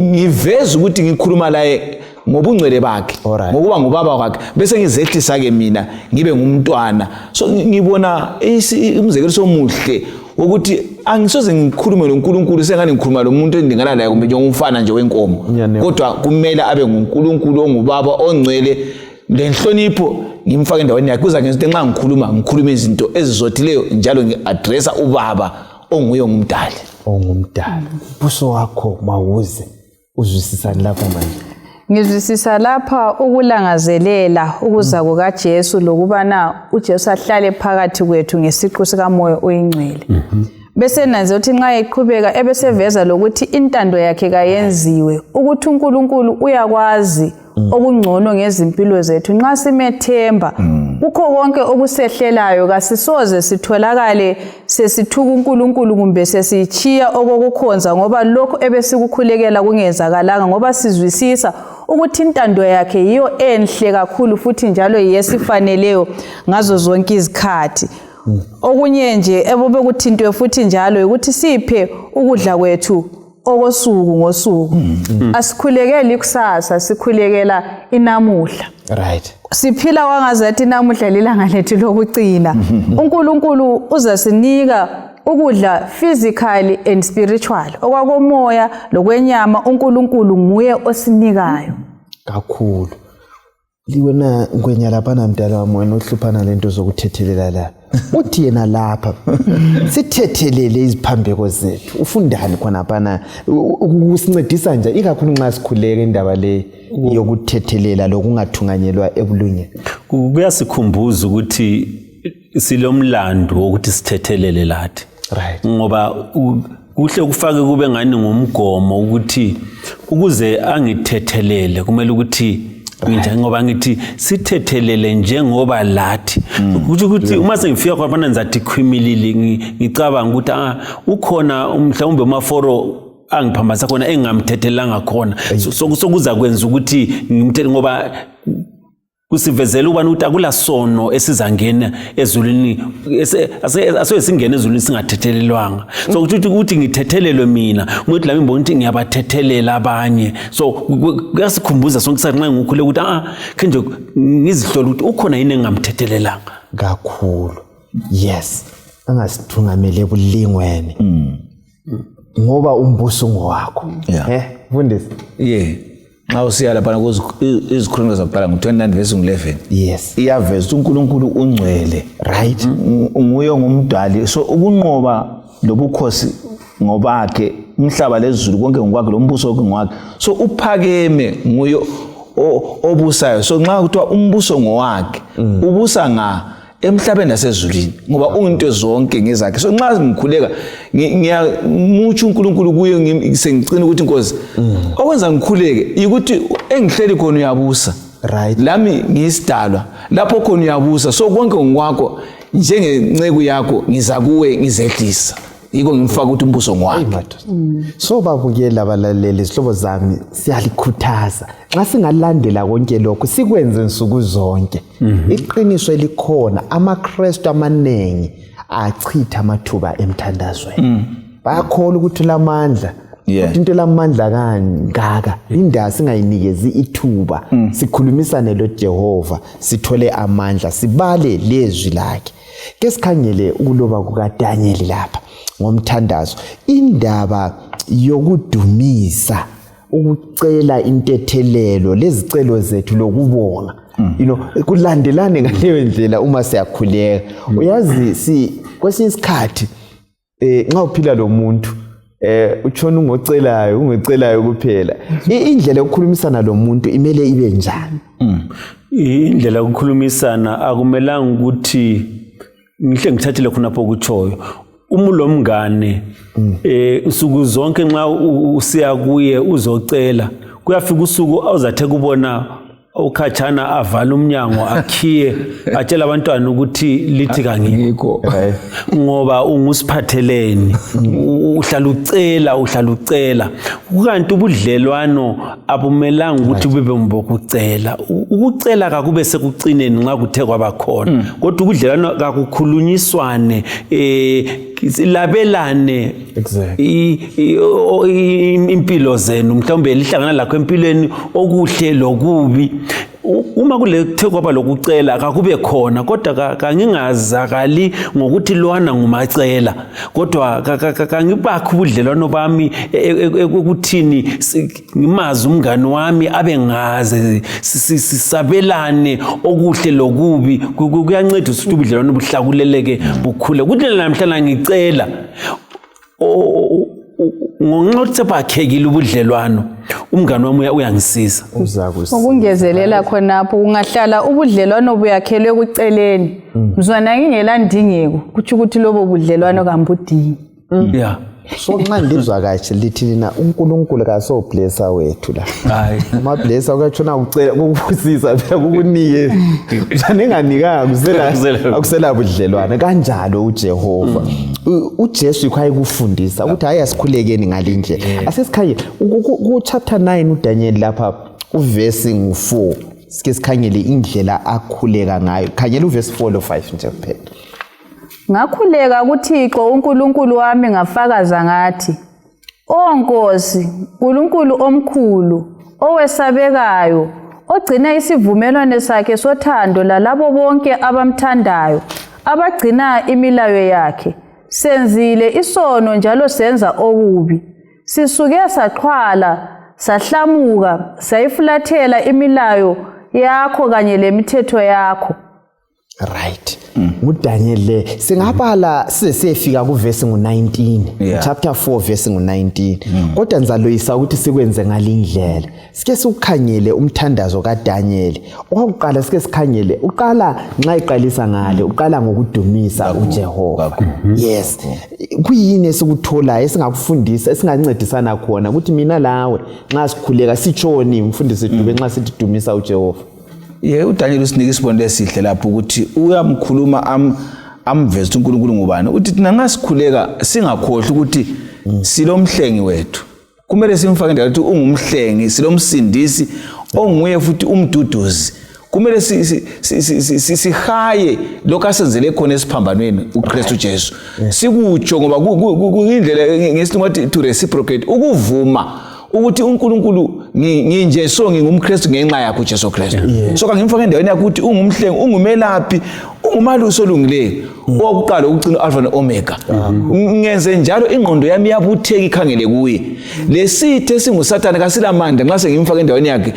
Ngiveza ukuthi ngikhuluma laye ngobungcwele bakhe, ngokuba ngubaba wakhe, bese ngizehlisa ke mina ngibe ngumntwana. So ngibona umzekeliso omuhle wokuthi angisoze ngikhulume loNkulunkulu sengani ngikhuluma lomuntu endingana laye kumbe njengomfana nje wenkomo, kodwa kumele abe nguNkulunkulu ongubaba ongcwele, lenhlonipho ngimfake endaweni yakhe. Kuza ngenza ukuthi nxa ngikhuluma ngikhulume izinto ezizothileyo, njalo ngi-addressa ubaba onguye ongumdali. Ongumdali. Buso wakho mawuze. Uzwisisani lapha manje? Ngizwisisa lapha ukulangazelela ukuza kukaJesu, lokubana uJesu ahlale phakathi kwethu ngesiqu sikaMoya oyiNgcwele. Bese nanze ukuthi nxa eqhubeka ebeseveza lokuthi intando yakhe kayenziwe, ukuthi uNkulunkulu uyakwazi okungcono ngezimpilo zethu nxa simethemba. Kukho konke okusehlelayo kasisoze sitholakale sesithuka uNkulunkulu kumbe sesitshiya okokukhonza ngoba lokhu ebesikukhulekela kungenzakalanga, ngoba sizwisisa ukuthi intando yakhe yiyo enhle kakhulu futhi njalo yesifaneleyo ngazo zonke izikhathi. Okunye nje ebobekuthintwe futhi njalo ukuthi siphe ukudla kwethu okosuku ngosuku. Asikhulekeli ikusasa, sikhulekela inamuhla. Siphila kwangazathi namuhla lilanga lethu lokucina. uNkulunkulu uzasinika ukudla physically and spiritual, okwakomoya lokwenyama. uNkulunkulu nguye osinikayo. Kakhulu. Wena ngwenya laphana, mdala wami, wena ohluphana lento zokuthethelela la, uthi yena lapha sithethelele iziphambeko zethu, ufundani khonaphana? Kusincedisa nje ikakhulu nxa sikhuleka indaba le yokuthethelela lokungathunganyelwa ebulungeni? Kuyasikhumbuza ukuthi silomlando wokuthi sithethelele lathi, ngoba kuhle kufake kube ngani ngumgomo ukuthi ukuze angithethelele kumele ukuthi nginjani, ngoba ngithi sithethelele njengoba lathi. Kutsho ukuthi uma sengifika khona ngizathi khwimilili, ngicabanga ukuthi ukhona mhlawumbe umaforo angiphambanisa khona engingamthethelanga khona, so kuzakwenza ukuthi ngimthele ngoba Kusivezela ukubana ukuthi akula sono esizangena ezulwini, asoke singene ezulwini singathethelelwanga. So kuthi ukuthi ngithethelelwe mina, ukuthi lami ngibona ukuthi ngiyabathethelela abanye. So kuyasikhumbuza sonke isikhathi nxa ngikhuleka ukuthi khe nje ngizihlole ukuthi ukhona yini engingamthethelelanga kakhulu. Yes, angasithungamele ebulingweni. Ngoba umbuso ungowakho. Mfundisi. Yeah. Nxa usiya laphana izikhulumi zakuqala ngu-29 verse ngu-11. Yes. Iyaveza ukuthi uNkulunkulu ungcwele. Right. Nguye ongumdali. So ukunqoba lobukhosi ngobakhe, umhlaba lezulu konke ngokwakhe, lombuso wonke ngowakhe. So uphakeme nguye obusayo. So nxa kuthiwa umbuso ngowakhe, ubusa nga emhlabeni nasezulwini, ngoba unginto zonke ngezakhe. So nxa ngikhuleka ngiyamutsho uNkulunkulu kuye, sengicina ukuthi Nkosi, okwenza ngikhuleke ukuthi engihleli khona uyabusa. Right. Lami ngiyisidalwa, lapho khona uyabusa. So konke ngokwakho, njengenceku yakho ngiza kuwe ngizehlisa. Yiko ngimfaka ukuthi umbuso ngowakhe. So babukeli abalaleli, izihlobo zami, siyalikhuthaza nxa singalandela konke lokhu sikwenze nsuku zonke. Iqiniso elikhona, amaKrestu amaningi achitha amathuba emthandazweni. Bayakholwa ukuthi lamandla. Into lamandla kangaka, indawo singayinikezi ithuba, sikhulumisane loJehova, sithole amandla, sibale lezwi lakhe. Ke sikhangele ukuloba kukaDaniel lapha ngomthandazo, indaba yokudumisa, ukucela intethelelo lezicelo zethu lokubonga. You know, kulandelane ngaleyo ndlela uma siyakhuleka. Uyazi si kwesinye isikhathi nxa uphila lo muntu utshona ungocelayo, ungocelayo kuphela. Indlela yokukhulumisana lo muntu imele ibe njani? Indlela yokukhulumisana akumelanga ukuthi ngihle ngithathele khonapho okutshoyo. Uma ulomngane usuku zonke nxa usiya kuye uzocela, kuyafika usuku awuzathe kubona ukhatshana avala umnyango akhiye atshela abantwana ukuthi lithi kangikho, ngoba ungusiphatheleni, uhlala ucela, uhlala ucela. Kukanti ubudlelwano abumelanga ukuthi bube ngokucela. Ukucela kakube sekucineni nxa kuthe kwaba khona, kodwa ubudlelwano kakukhulunyiswane, labelane impilo zenu, mhlawumbe lihlangana lakho empilweni okuhle lokubi. Uma kule kwaba lokucela kakube khona, kodwa kangingazakali ngokuthi lwana ngumacela, kodwa kangibakho ubudlelwano bami ekuthini ngimazi umngani wami abe ngaze sisabelane okuhle lokubi. Kuyanceda ukuthi ubudlelwano buhlakuleleke bukhule. Kuthi namhlanje ngicela ngonxa ukuthi sebakhekile ubudlelwano, umngani wami uyangisiza. Ukungezelela khonapho, kungahlala ubudlelwano buyakhelwe kuceleni, mzwana ngingela ndingeko, kutsho ukuthi lobo budlelwano kambudingi. Yeah. So nxa ngizwa kahle lithi lina uNkulunkulu kaso blesser wethu la. Hayi. Uma blesser ukatshona ucela ukubusisa phela kukunike. Usanenganikanga akusela budlelwane kanjalo uJehova. uJesu yikho ayekufundisa ukuthi hayi asikhulekeni ngalindlela. Asesikhangele ku chapter 9 uDaniel lapha uverse ngu4. Sike sikhangele indlela akhuleka ngayo. Khangela uverse 4 lo 5 nje kuphela. Ngakhuleka kuThixo uNkulunkulu wami ngafakaza ngathi, O Nkosi, Nkulunkulu omkhulu, owesabekayo, ogcina isivumelwano sakhe sothando lalabo bonke abamthandayo, abagcina imilayo yakhe. Senzile isono njalo senza okubi. Sisuke saxhwala, sahlamuka, sayifulathela imilayo yakho kanye lemithetho yakho. Right. NguDaniel le singabala size siyefika kuvesi ngu-19, chapter 4 verse ngu-19. Kodwa ngizaloyisa ukuthi sikwenze ngalindlela. Sike sikukhangele umthandazo kaDaniel. Okokuqala sike sikhangele, uqala nxa iqalisa ngale, uqala ngokudumisa uJehova. Yes. Kuyini esikutholayo esingakufundisa, esingancedisana khona ukuthi mina lawe nxa sikhuleka sitshoni mfundisi Dube nxa sithi dumisa uJehova? Ye, uDaniel usinika isibonelo esihle lapho ukuthi uyamkhuluma amveze ukuthi uNkulunkulu ngubani. Uthi thina nxa sikhuleka singakhohlwa ukuthi silomhlengi wethu. Kumele simfake endaweni ukuthi ungumhlengi, silomsindisi onguye futhi umduduzi. Kumele sihaye lokho asenzele khona esiphambanweni uKristu Jesu. Sikutsho ngoba kuyindlela ngesilungu bathi to reciprocate, ukuvuma ukuthi uNkulunkulu nginje, so ngingumKristu ngenxa yakho uJesu Kristu. So kangimfake endaweni yakho ukuthi ungumhlengi, ungumelaphi, ungumalusi olungileyo, owokuqala, ukucina, Alpha no-Omega. Ngenze njalo ingqondo yami iyabutheka ikhangele kuye. Lesithe esinguSathane kasilamandla nxa sengimfake endaweni yakhe,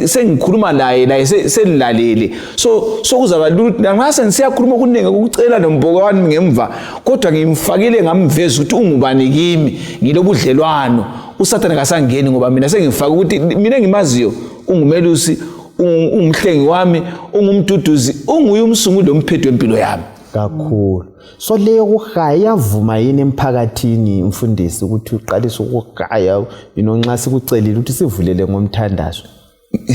sengikhuluma laye selilalele. So sokuzaba lula nxa sengisiyakhuluma okuningi ukucela nomboko wami ngemva, kodwa ngimfakile ngamveza ukuthi ungubani kimi, ngilobudlelwano. USathane kasangeni ngoba mina sengifake ukuthi mina engimaziyo ungumelusi, ungumhlengi wami, ungumduduzi, unguye umsunguli lomphetho wempilo yami. Kakhulu. So leyo kuhaya iyavuma yini emphakathini, mfundisi, ukuthi uqalise ukuhaya, nxa sikucelile ukuthi sivulele ngomthandazo?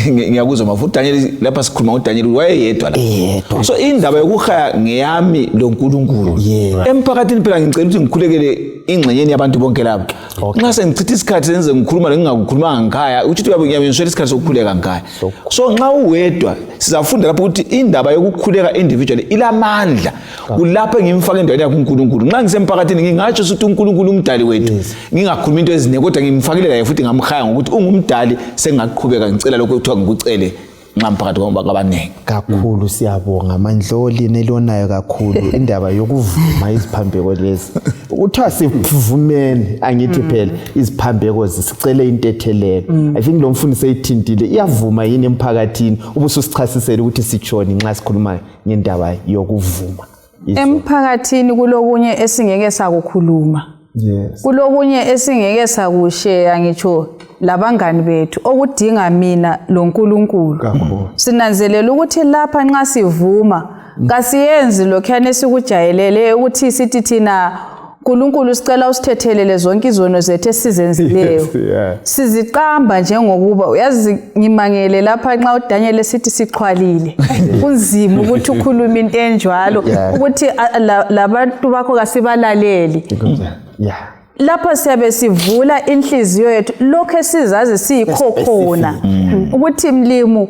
Ngiyakuzwa mafu. uDaniel lapha, sikhuluma ngoDaniel, wayeyedwa la. Yedwa. So indaba yokuhaya ngeyami loNkulunkulu. Emphakathini phela ngicela ukuthi ngikhulekele ingxenyeni yabantu bonke laba. Nxa sengichitha isikhathi senze ngikhuluma lengingakukhulumanga ngikhaya, uthi uyabe ngiyabe isikhathi sokukhuleka ngikhaya. So nxa uwedwa, sizafunda lapho ukuthi indaba yokukhuleka individually ilamandla. Kulapho engimfaka endaweni yakho uNkulunkulu. Nxa ngisemphakathini ngingatsho ukuthi uNkulunkulu umdali wethu, ngingakhulumi into eziningi, kodwa ngimfakile laye futhi ngamhaya ngokuthi ungumdali, sengingaqhubeka ngicela lokho kuthiwa ngikucele nxa mphakathi kwabaningi. Kakhulu, siyabonga Mandloli nelonayo kakhulu indaba yokuvuma iziphambeko lezi. Kuthiwa sivumeni, angithi phela iziphambeko sicele intethelelo. I think lo mfundisi eyithintile, iyavuma yini emphakathini? Ubususichasisela ukuthi sitshoni nxa sikhuluma ngendaba yokuvuma izono. Emphakathini kulokunye esingeke sakukhuluma. Kulokunye esingeke sakusheya ngitsho labangani bethu, okudinga mina loNkulunkulu. Kakhulu. Sinanzelela ukuthi lapha nxa sivuma kasiyenzi lokhuyana esikujayelele ukuthi sithi thina, "Nkulunkulu, sicela usithethelele zonke izono zethu esizenzileyo." Siziqamba njengokuba uyazi, ngimangele lapha nxa uDaniel esithi sixhwalile. Kunzima ukuthi ukhulume into enjalo, ukuthi labantu bakho kasibalaleli. Lapha siyabe sivula inhliziyo yethu, lokho esizazi siyikho khona, ukuthi mlimu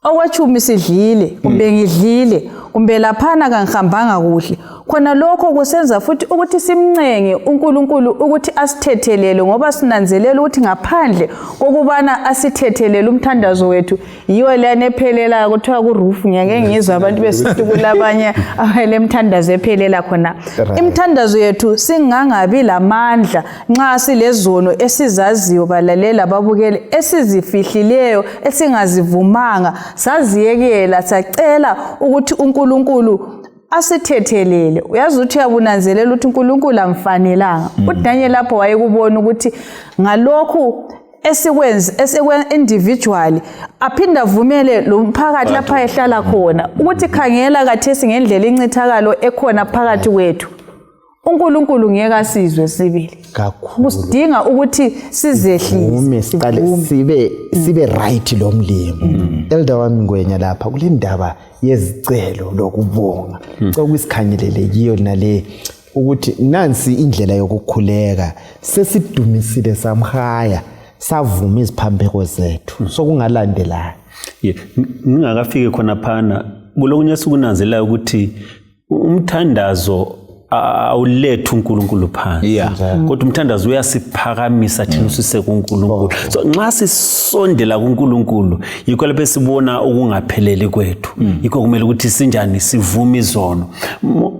okwetshumi sidlile, kumbe ngidlile, kumbe laphana kangihambanga kuhle khona. Lokho kusenza futhi ukuthi simncenge uNkulunkulu ukuthi asithethelele, ngoba sinanzelela ukuthi ngaphandle kokubana asithethelele, umthandazo wethu yiyo leyana ephelela kuthiwa ku-roof. Ngiyake ngizwe abantu besithi kulabanye abalemthandazo ephelela khona. Imithandazo yethu singangabi lamandla nxa silezono esizaziyo, balalela babukele, esizifihlileyo, esingazivumanga, saziyekela, sacela ukuthi uNkulunkulu asithethelele. Uyazi ukuthi uyabunanzelela ukuthi uNkulunkulu amfanelanga. UDaniel lapho wayekubona ukuthi ngalokhu esikwenzi esikwe individually, aphinde avumele lo mphakathi lapha ehlala khona ukuthi khangela kathesi ngendlela incithakalo ekhona phakathi kwethu, uNkulunkulu ngeke asizwe sibili. Kakhulu. Kusidinga ukuthi sizehlise. Vume, siqale sibe right lo mlimo. Elder wami Ngwenya, lapha kule ndaba yezicelo lokubonga, cela ukusikhangelele kiyo nale ukuthi nansi indlela yokukhuleka. Sesidumisile, samhaya, savuma iziphambeko zethu, sokungalandelana. Ye, ngingakafiki khona phana, kulokunye esikunanzelelayo ukuthi umthandazo awulethu uNkulunkulu phansi, kodwa umthandazo uyasiphakamisa thina usise kuNkulunkulu. So nxa sisondela kuNkulunkulu, yikho lapho esibona ukungapheleli kwethu. Yikho kumele ukuthi sinjani, sivume izono.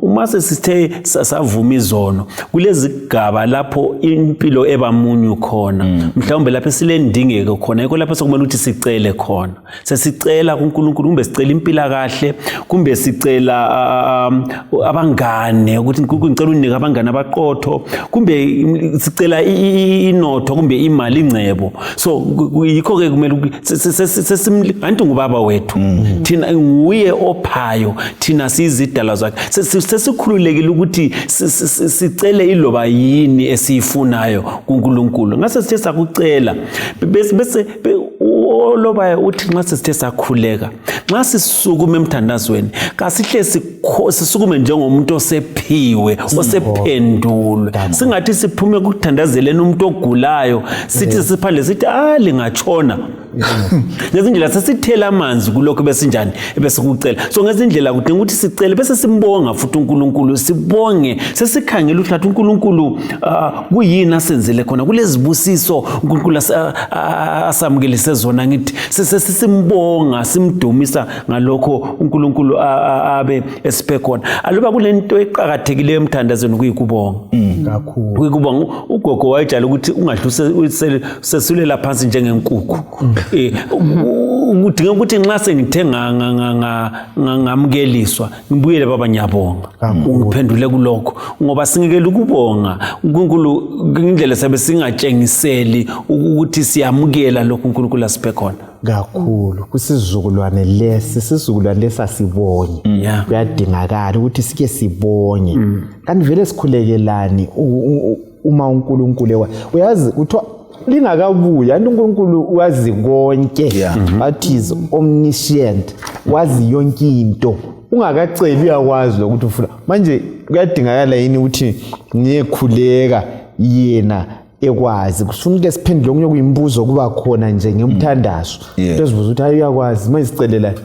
Uma sesithe savuma izono, kulezigaba lapho impilo ebamunyu khona, mhlawumbe lapho esilendingeko khona, yikho lapho sokumele ukuthi sicele khona. Sesicela kuNkulunkulu, kumbe sicela impilakahle, kumbe sicela abangane, ukuthi uNkulunkulu ngicela unike abangane abaqotho, kumbe sicela inotho, kumbe imali, ingcebo. So yikho-ke kumele anti ngubaba wethu thina, nguye ophayo, thina siyizidalwa zakhe. Sesikhululekile ukuthi sicele iloba yini esiyifunayo kuNkulunkulu. Ngase sithe sakucela, bese olobayo uthi nxa sesithe sakhuleka, Nxa sisukume emthandazweni, kasihle sisukume njengomuntu osephiwe, osephendulwe. Singathi siphume kuthandazeleni umuntu ogulayo, sithi siphandle sithi lingatshona. Ngezindlela sesithela amanzi kulokho besinjani ebesikucela. So ngezindlela kudinga ukuthi sicele bese simbonga futhi uNkulunkulu, sibonge sesikhangela ukuthi uNkulunkulu kuyini asenzele khona, kulezibusiso uNkulunkulu asamukelise zona. Ngithi sesimbonga simdumisa ngalokho uNkulunkulu abe esiphe khona. Aluba kulento eqakathekileyo emthandazweni kuyikubonga. Kakhulu. Kuyikubonga. Ugogo wayejala ukuthi ungadluse sesulela phansi njengenkukhu. Kudinga ukuthi nxa sengithe ngamukeliswa ngibuyele baba ngiyabonga, ungiphendule kulokho, ngoba singekele ukubonga uNkulunkulu ngendlela sabe singatshengiseli ukuthi siyamukela lokho uNkulunkulu asiphe khona. Kakhulu kusizukulwane lesi, sizukulwane lesi asibonye. Kuyadingakala ukuthi sike sibonye. Kanti vele sikhulekelani uma uNkulunkulu uyazi kuthiwa lingakabuya uNkulunkulu wazi konke. That is omniscient, wazi yonke into. Ungakaceli uyakwazi lokuthi ufuna. Manje kuyadingakala yini ukuthi ngiyekhuleka yena ekwazi? Kufuneka siphendule okunye kuyimbuzo kuba khona nje ngemthandazo. Sizibuza ukuthi hayi uyakwazi, manje sicelelani?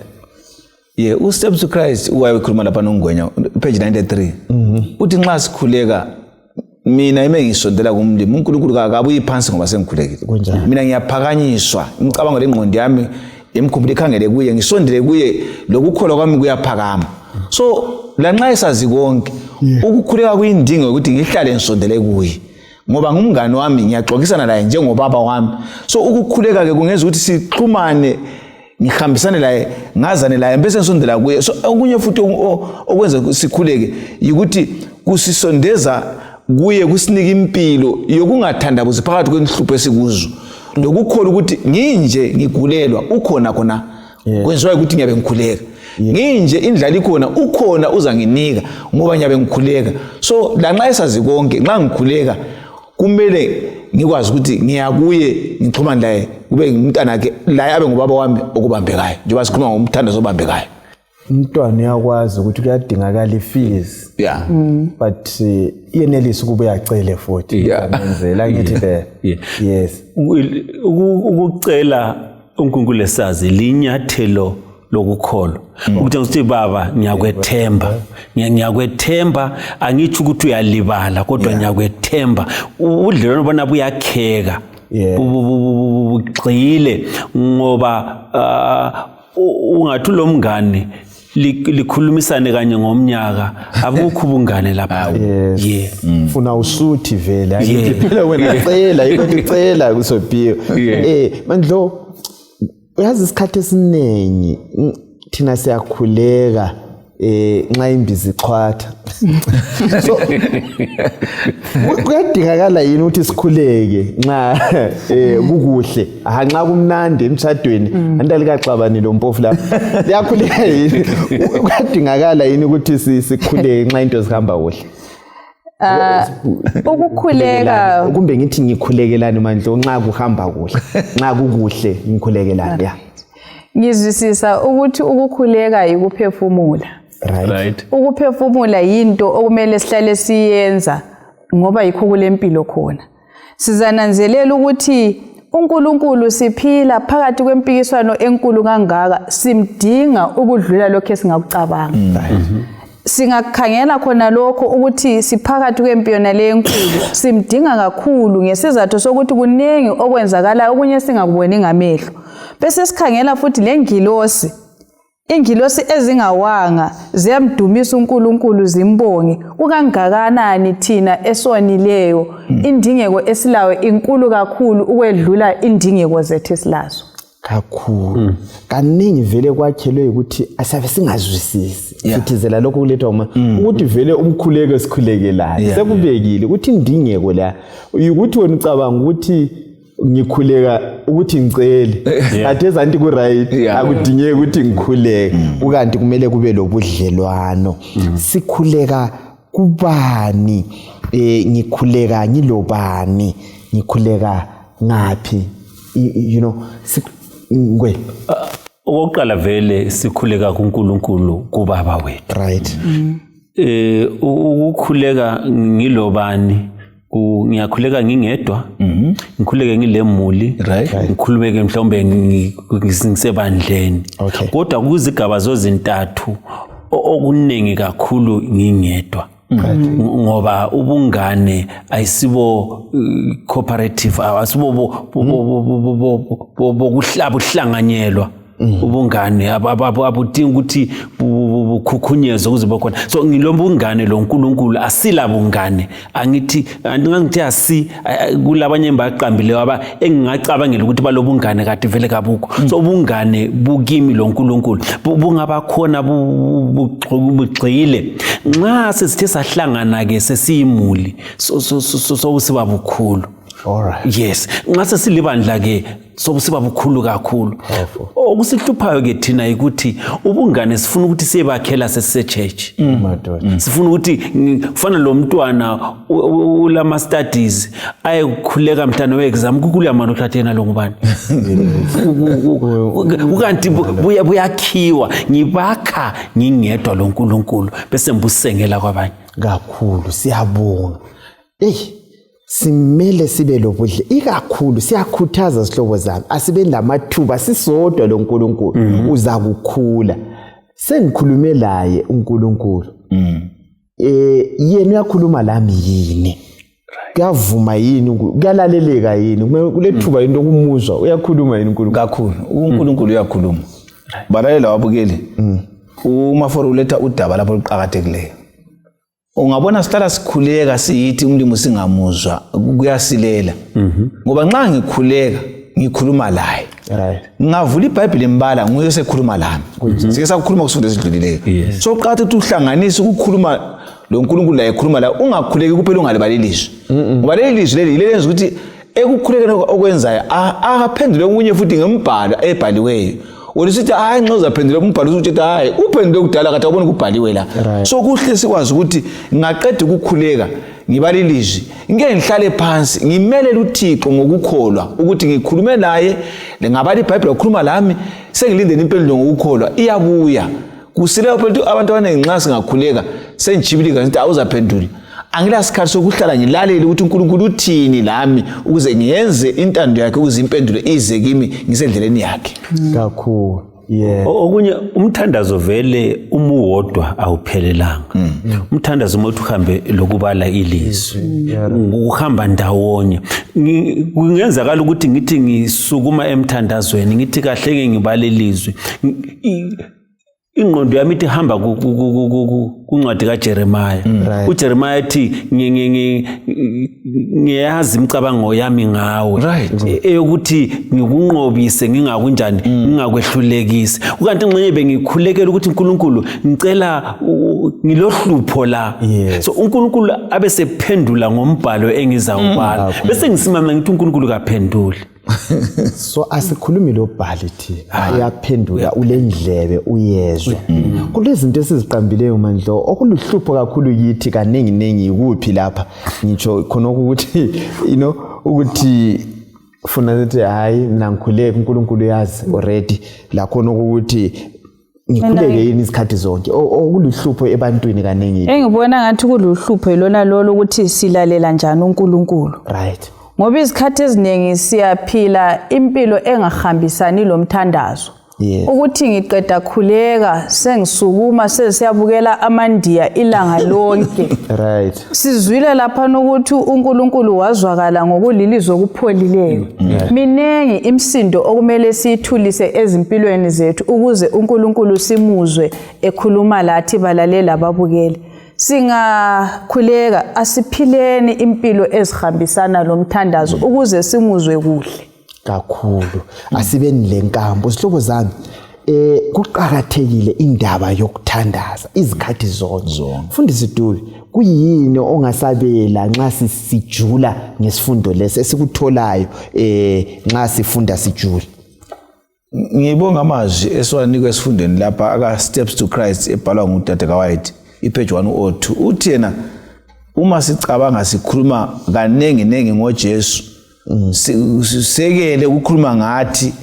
Yeah, uSteps to Christ wayekhuluma lapha noNgwenya page 93. Uthi nxa sikhuleka, mina ime ngisondela kumlimi, uNkulunkulu akabuyi phansi ngoba sengikhulekile. Mina ngiyaphakanyiswa, imicabango lengqondo yami imkhumbulo ikhangele kuye, ngisondele kuye, lokukholwa kwami kuyaphakama. So lanxa esazi konke, ukukhuleka kuyindingo ukuthi ngihlale ngisondele kuye, ngoba ngumngani wami, ngiyaxoxisana laye njengobaba wami. So ukukhuleka ke kungenza ukuthi sixhumane, ngihambisane laye, ngazane laye, bese ngisondela kuye. So okunye futhi okwenza sikhuleke yikuthi kusisondeza kuye, kusinika impilo yokungathandabuzi phakathi kwenhlupho esikuzo, lokukholwa ukuthi nginje ngigulelwa ukhona khona. Kwenziwa ukuthi ngiyabe ngikhuleka, nginje indlala ikhona, ukhona uzanginika ngoba ngiyabe ngikhuleka. So lanxa esazi konke, nxa ngikhuleka kumele ngikwazi ukuthi ngiyakuye, ngixhumane laye, kube ngumntanakhe, laye abe ngubaba wami okubambekayo, njengoba sikhuluma ngomthandazo obambekayo. Umntwana uyakwazi ukuthi kuyadingakala ifees. But iyenelisa ukuba uyacele futhi. Ngenzela ngithi le. Yes. Ukucela uNkulunkulu esazi linyathelo lokukholwa. Ukuthi ngithi baba ngiyakwethemba, ngiyakwethemba, angitsho ukuthi uyalibala kodwa ngiyakwethemba. Ubudlelwano bona buyakheka, bugxile, ngoba ungathi lo mngane likhulumisane kanye ngomnyaka, abukho ubungane lapha. Funa usuthi vele, angithi phela wena cela, yikho cela kusopiwe. Mandlo, uyazi isikhathi esiningi thina siyakhuleka nxa imbiza ixhwatha. So kuyadingakala yini ukuthi sikhuleke nxa kukuhle, nxa kumnandi emshadweni, antalikaxabani lo mpofu lapha, liyakhuleka yini? Kuyadingakala yini ukuthi sikhuleke nxa into zihamba kuhle? Ukukhuleka kumbe ngithi ngikhulekelani Mandlo nxa kuhamba kuhle, nxa kukuhle ngikhulekelani? Ngizwisisa ukuthi ukukhuleka yikuphefumula. Right. Ukuphefumula yinto okumele sihlale siyenza ngoba yikho kulempilo khona. Sizananzelela ukuthi uNkulunkulu siphila phakathi kwempikiswano enkulu kangaka, simdinga ukudlula lokho esingakucabanga. Singakhangela khona lokho ukuthi siphakathi kwempi yona le enkulu, simdinga kakhulu ngesizathu sokuthi kuningi okwenzakalayo okunye singakuboni ngamehlo. Bese sikhangela futhi lengilosi, ingilosi ezingawanga ziyamdumisa uNkulunkulu zimbonge. Kukangakanani thina esonileyo, indingeko esilayo inkulu kakhulu ukwedlula indingeko zethu esilazo kakhulu. Kaningi vele kwakhelwe ukuthi asabe singazwisisi. Sithizela lokho kulethwa uma ukuthi vele umkhuleko esikhulekelayo sekubekile ukuthi indingeko la ukuthi wena ucabanga ukuthi ngikhuleka ukuthi ngicele, athi ezanti ku right, akudingeki ukuthi ngikhuleke. Ukanti kumele kube lobudlelwano. Sikhuleka kubani? Ngikhuleka ngilobani? Ngikhuleka ngaphi? You know, ngwe. Okokuqala vele sikhuleka kuNkulunkulu kubaba wethu. Right. Ukukhuleka ngilobani? Ngiyakhuleka ngingedwa, ngikhuleke ngilemuli, ngikhulumeke mhlawumbe ngisebandleni. Kodwa kuzigaba zozintathu okuningi kakhulu ngingedwa. Ngoba ubungane ayisibo cooperative, asibo bokuhlanganyelwa. Ubungane abudingi ukuthi bukhukhunyezwe ukuze kube khona. So ngilobungane lo Nkulunkulu, asila bungane. Angithi angithi asi kulabanye embaqambileyo aba engingacabangela ukuthi balobungane kade vele kabukho. So ubungane bukimi lo Nkulunkulu bungaba khona bugxile. Nxa sesithe sahlangana ke sesiyimuli, so so bukhulu. All right. Yes, nxa sesilibandla ke sobusiba bukhulu kakhulu. Okusihluphayo ke thina ukuthi ubungane sifuna ukuthi siyebakhela sesise-church. Sifuna ukuthi kufana lo mntwana ulama studies ayekukhuleka mhlana we-exam kukuluyamani uthathe yena lo ngubani. Ukanti buyakhiwa, ngibakha ngingedwa lo Nkulunkulu bese ngibusengela kwabanye. Kakhulu siyabonga. Simele sibe lobudle ikakhulu, siyakhuthaza sihlobo zami, asibe lamathuba sisodwa lo Nkulunkulu. Uzakukhula. Sengikhulume laye uNkulunkulu. Yena uyakhuluma lami yini? Kuyavuma yini? Kuyalaleleka yini? Kulethuba yini lokumuzwa? Uyakhuluma yini uNkulunkulu? Kakhulu. uNkulunkulu uyakhuluma. Balalela wabukeli. UMaforo uletha udaba lapho oluqakathekileyo. Ungabona sihlala sikhuleka siyithi umlimi singamuzwa, kuyasilela. Ngoba nxa ngikhuleka ngikhuluma laye. Ngavula iBhayibheli imbala nguye osekhuluma lami. Sike sakukhuluma kusifundo esidlulileyo. So kuqakathekile ukuthi uhlanganise ukukhuluma lo Nkulunkulu laye ekhuluma laye, ungakhuleki kuphela ungalibali ilizwi. Ngoba leli lizwi leli yilo elenza ukuthi ekukhulekeni okwenzayo aphendule okunye futhi ngembhalo ebhaliweyo. Wena usithi hayi nxa uzaphendula umbhalo usuthi hayi uphendule kudala kade awubona kubhaliwe la. So kuhle sikwazi ukuthi ngaqeda ukukhuleka ngibala ilizwi, ngike ngihlale phansi ngimelele uThixo ngokukholwa ukuthi ngikhulume laye, ngabala iBhayibheli wakhuluma lami, sengilindele impendulo ngokukholwa iyabuya. Kusilela phela abantu abaningi nxa singakhuleka sengijibilika ngithi awuzaphendula. Angila sikhathi sokuhlala ngilalele ukuthi uNkulunkulu uthini lami ukuze ngiyenze intando yakhe, ukuze impendulo ize kimi ngisendleleni yakhe. Kakhulu. Okunye umthandazo vele umuwodwa awuphelelanga. Umthandazo uma uthi uhambe lokubala ilizwi, ukuhamba ndawonye. Kungenzakala ukuthi ngithi ngisukuma emthandazweni ngithi kahle ke ngibale ilizwi, ingqondo yami ithi hamba kuncwadi kaJeremiah. uJeremiah ethi ngiyazi imicabango yami ngawe, eyokuthi ngikunqobise ngingakunjani, ngingakwehlulekisi. Ukanti ngxenye bengikhulekela ukuthi uNkulunkulu ngicela ngilohlupho la. So uNkulunkulu abe sephendula ngombhalo engizawubala, bese ngisimama ngithi uNkulunkulu kaphenduli. So asikhulumi lo bhali thina, uyaphendula, ulendlebe uyezwa. Kulezinto esiziqambileyo mandlo okuluhlupho kakhulu kithi kaningi ningi ikuphi lapha ngitsho khona ukuthi you know ukuthi funa sithi hayi mina ngikhuleke uNkulunkulu uyazi already, la khona ukuthi ngikhuleke yini izikhathi zonke, okuluhlupho ebantwini kaningi. Engibona ngathi kuluhlupho ilona lolo ukuthi silalela njani uNkulunkulu. Right. Ngoba izikhathi eziningi siyaphila impilo engahambisani lomthandazo. Ukuthi ngiqeda khuleka sengisukuma sesiyabukela amandiya ilanga lonke. Right. Sizwile lapha ukuthi uNkulunkulu wazwakala ngokulilizwe okupholileyo. Minengi imisindo okumele siyithulise ezimpilweni zethu ukuze uNkulunkulu simuzwe ekhuluma lathi balalela ababukeli. Singakhuleka asiphileni impilo ezihambisana lomthandazo ukuze simuzwe kuhle kakhulu. Asibeni lenkambo sihlobo zami. Kuqakathekile indaba yokuthandaza izikhathi zonke. Mfundisi Dube, kuyini ongasabela nxa sisijula ngesifundo lesi esikutholayo nxa sifunda sijula? Ngibonga amazwi esiwanikwe esifundweni lapha aka Steps to Christ ebhalwa ngudade kaWhite, ipage 102. Uthi yena uma sicabanga sikhuluma kaningi ningi ngoJesu, sisekele ukukhuluma ngathi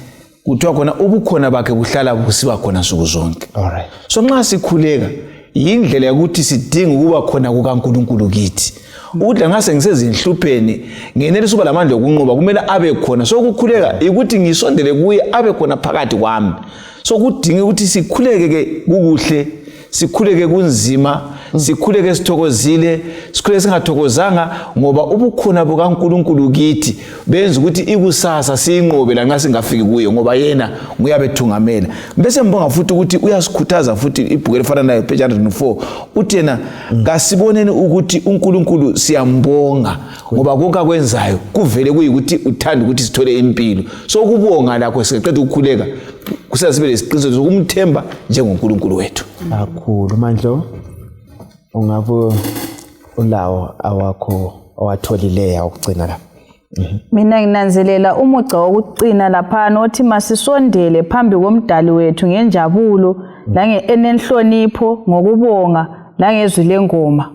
Kuthiwa khona ubukhona bakhe buhlala busiba khona nsuku zonke. Alright. So nxa sikhuleka yindlela yokuthi sidinga ukuba khona kukaNkulunkulu kithi. Ukuthi lanxa sengisezinhlupheni ngenelisa ukuba lamandla okunqoba kumele abe khona. So ukukhuleka ukuthi ngisondele kuye abe khona phakathi kwami. So kudinga ukuthi sikhuleke ke kukuhle, sikhuleke kunzima, sikhuleke sithokozile, sikhuleke singathokozanga, ngoba ubukhona bukaNkulunkulu kithi benza ukuthi ikusasa siyinqobe lanxa singafiki kuye, ngoba yena nguye abethungamela. Bese ngibonga futhi ukuthi uyasikhuthaza futhi ibhuku elifana nayo page 104 uthi yena kasiboneni ukuthi uNkulunkulu siyambonga ngoba konke akwenzayo kuvele kuyikuthi uthanda ukuthi sithole impilo. So ukubonga lakho siqeda ukukhuleka kusasa sibe lesiqiniseko sokumthemba njengoNkulunkulu wethu. Kakhulu Mandlo, ungabe ulawo awakho owatholileyo awukugcina lapha? Mina nginanzelela umugca wokucina laphana othi masisondele phambi komdali wethu ngenjabulo enenhlonipho, ngokubonga langezwi lengoma,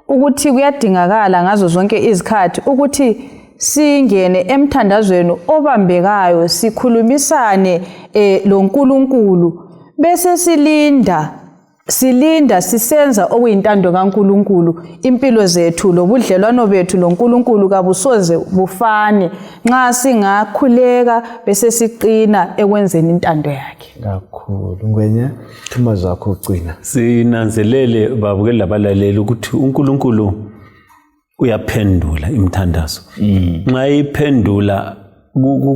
ukuthi kuyadingakala ngazo zonke izikhathi ukuthi singene emthandazweni obambekayo, sikhulumisane loNkulunkulu, bese silinda sisenza okuyintando kaNkulunkulu. Impilo zethu lobudlelwano bethu loNkulunkulu kabusoze bufane nxa singakhuleka bese siqina ekwenzeni intando yakhe. Kakhulu Ngwenya, amazwi akho ugcina. Sinanzelele babukeli labalaleli ukuthi uNkulunkulu uyaphendula imithandazo. Nxa iphendula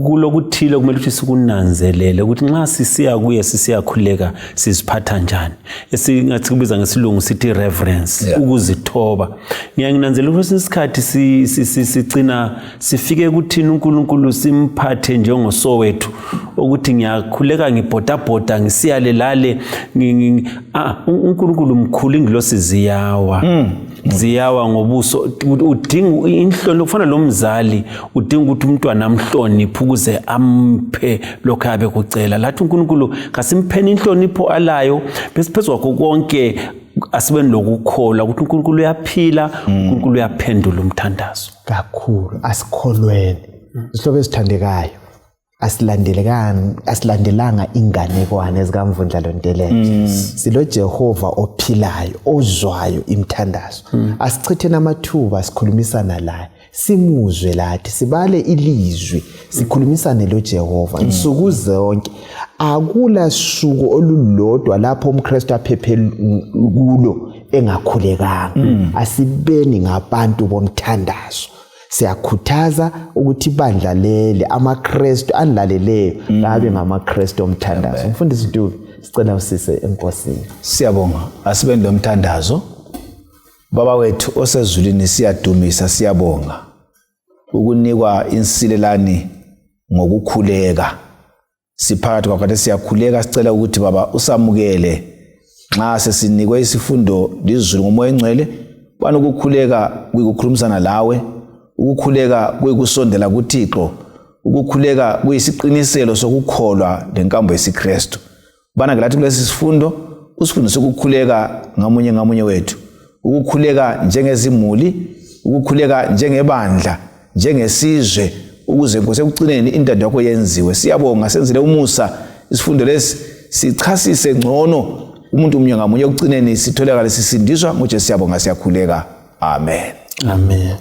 kulokuthile kumele ukuthi sikunanzelele ukuthi nxa sisiya kuye sisiyakhuleka siziphatha njani, esingathi kubiza ngesilungu sithi reverence, ukuzithoba. Ngiyanginanzelela ukuthi kwesinye isikhathi sigcina sifike kuthini uNkulunkulu simphathe njengosowethu, ukuthi ngiyakhuleka ngibhodabhoda ngisiyale lale. uNkulunkulu mkhulu, ingilosi ziyawa ziyawa ngobuso. Udinga inhlonipho, kufana lomzali udinga ukuthi umntwana amhloniphe ukuze amphe lokho abe kucela. Lathi uNkulunkulu kasimpheni inhlonipho alayo, bese phezu kwakho konke asibeni lokukholwa ukuthi uNkulunkulu uyaphila, uNkulunkulu uyaphendula umthandazo. Kakhulu asikholweni zihlobo ezithandekayo, asilandelanga inganekwane zikaMvundla loNtelezi. Silo Jehova ophilayo ozwayo imthandazo. Asichitheni amathuba sikhulumisana laye, simuzwe lathi, sibale ilizwi, sikhulumisane lo Jehova nsuku zonke. Akula suku olulodwa lapho umKristu aphephe kulo engakhulekanga. Asibeni ngabantu bomthandazo. Siyakhuthaza ukuthi ibandla leli, amaKristu anilaleleyo, labe ngamaKristu omthandazo. Mfundisi Dube, sicela usise enkosini. Siyabonga, asibeni lomthandazo. Baba wethu osezulwini, siyadumisa, siyabonga ukunikwa insilelani ngokukhuleka. Siphakathi kwakho siyakhuleka, sicela ukuthi Baba usamukele nxa sesinikwe isifundo lizulu ngoMoya oNgcwele. Bana ukukhuleka kuyikukhulumisana lawe, ukukhuleka kuyikusondela kuThixo, ukukhuleka kuyisiqiniselo sokukholwa lenkambo yesiKristu. Bana ke lathi kulesi sifundo usifundise ukukhuleka ngamunye ngamunye wethu, ukukhuleka njengezimuli, ukukhuleka njengebandla, njengesizwe, ukuze Nkosi ekucineni intando yakho yenziwe. Siyabonga, senzele umusa isifundo lesi sichasise ngcono umuntu munye ngamunye, ekucineni sitholakale sisindiswa nguJesu. Siyabonga, siyakhuleka. Amen. Amen.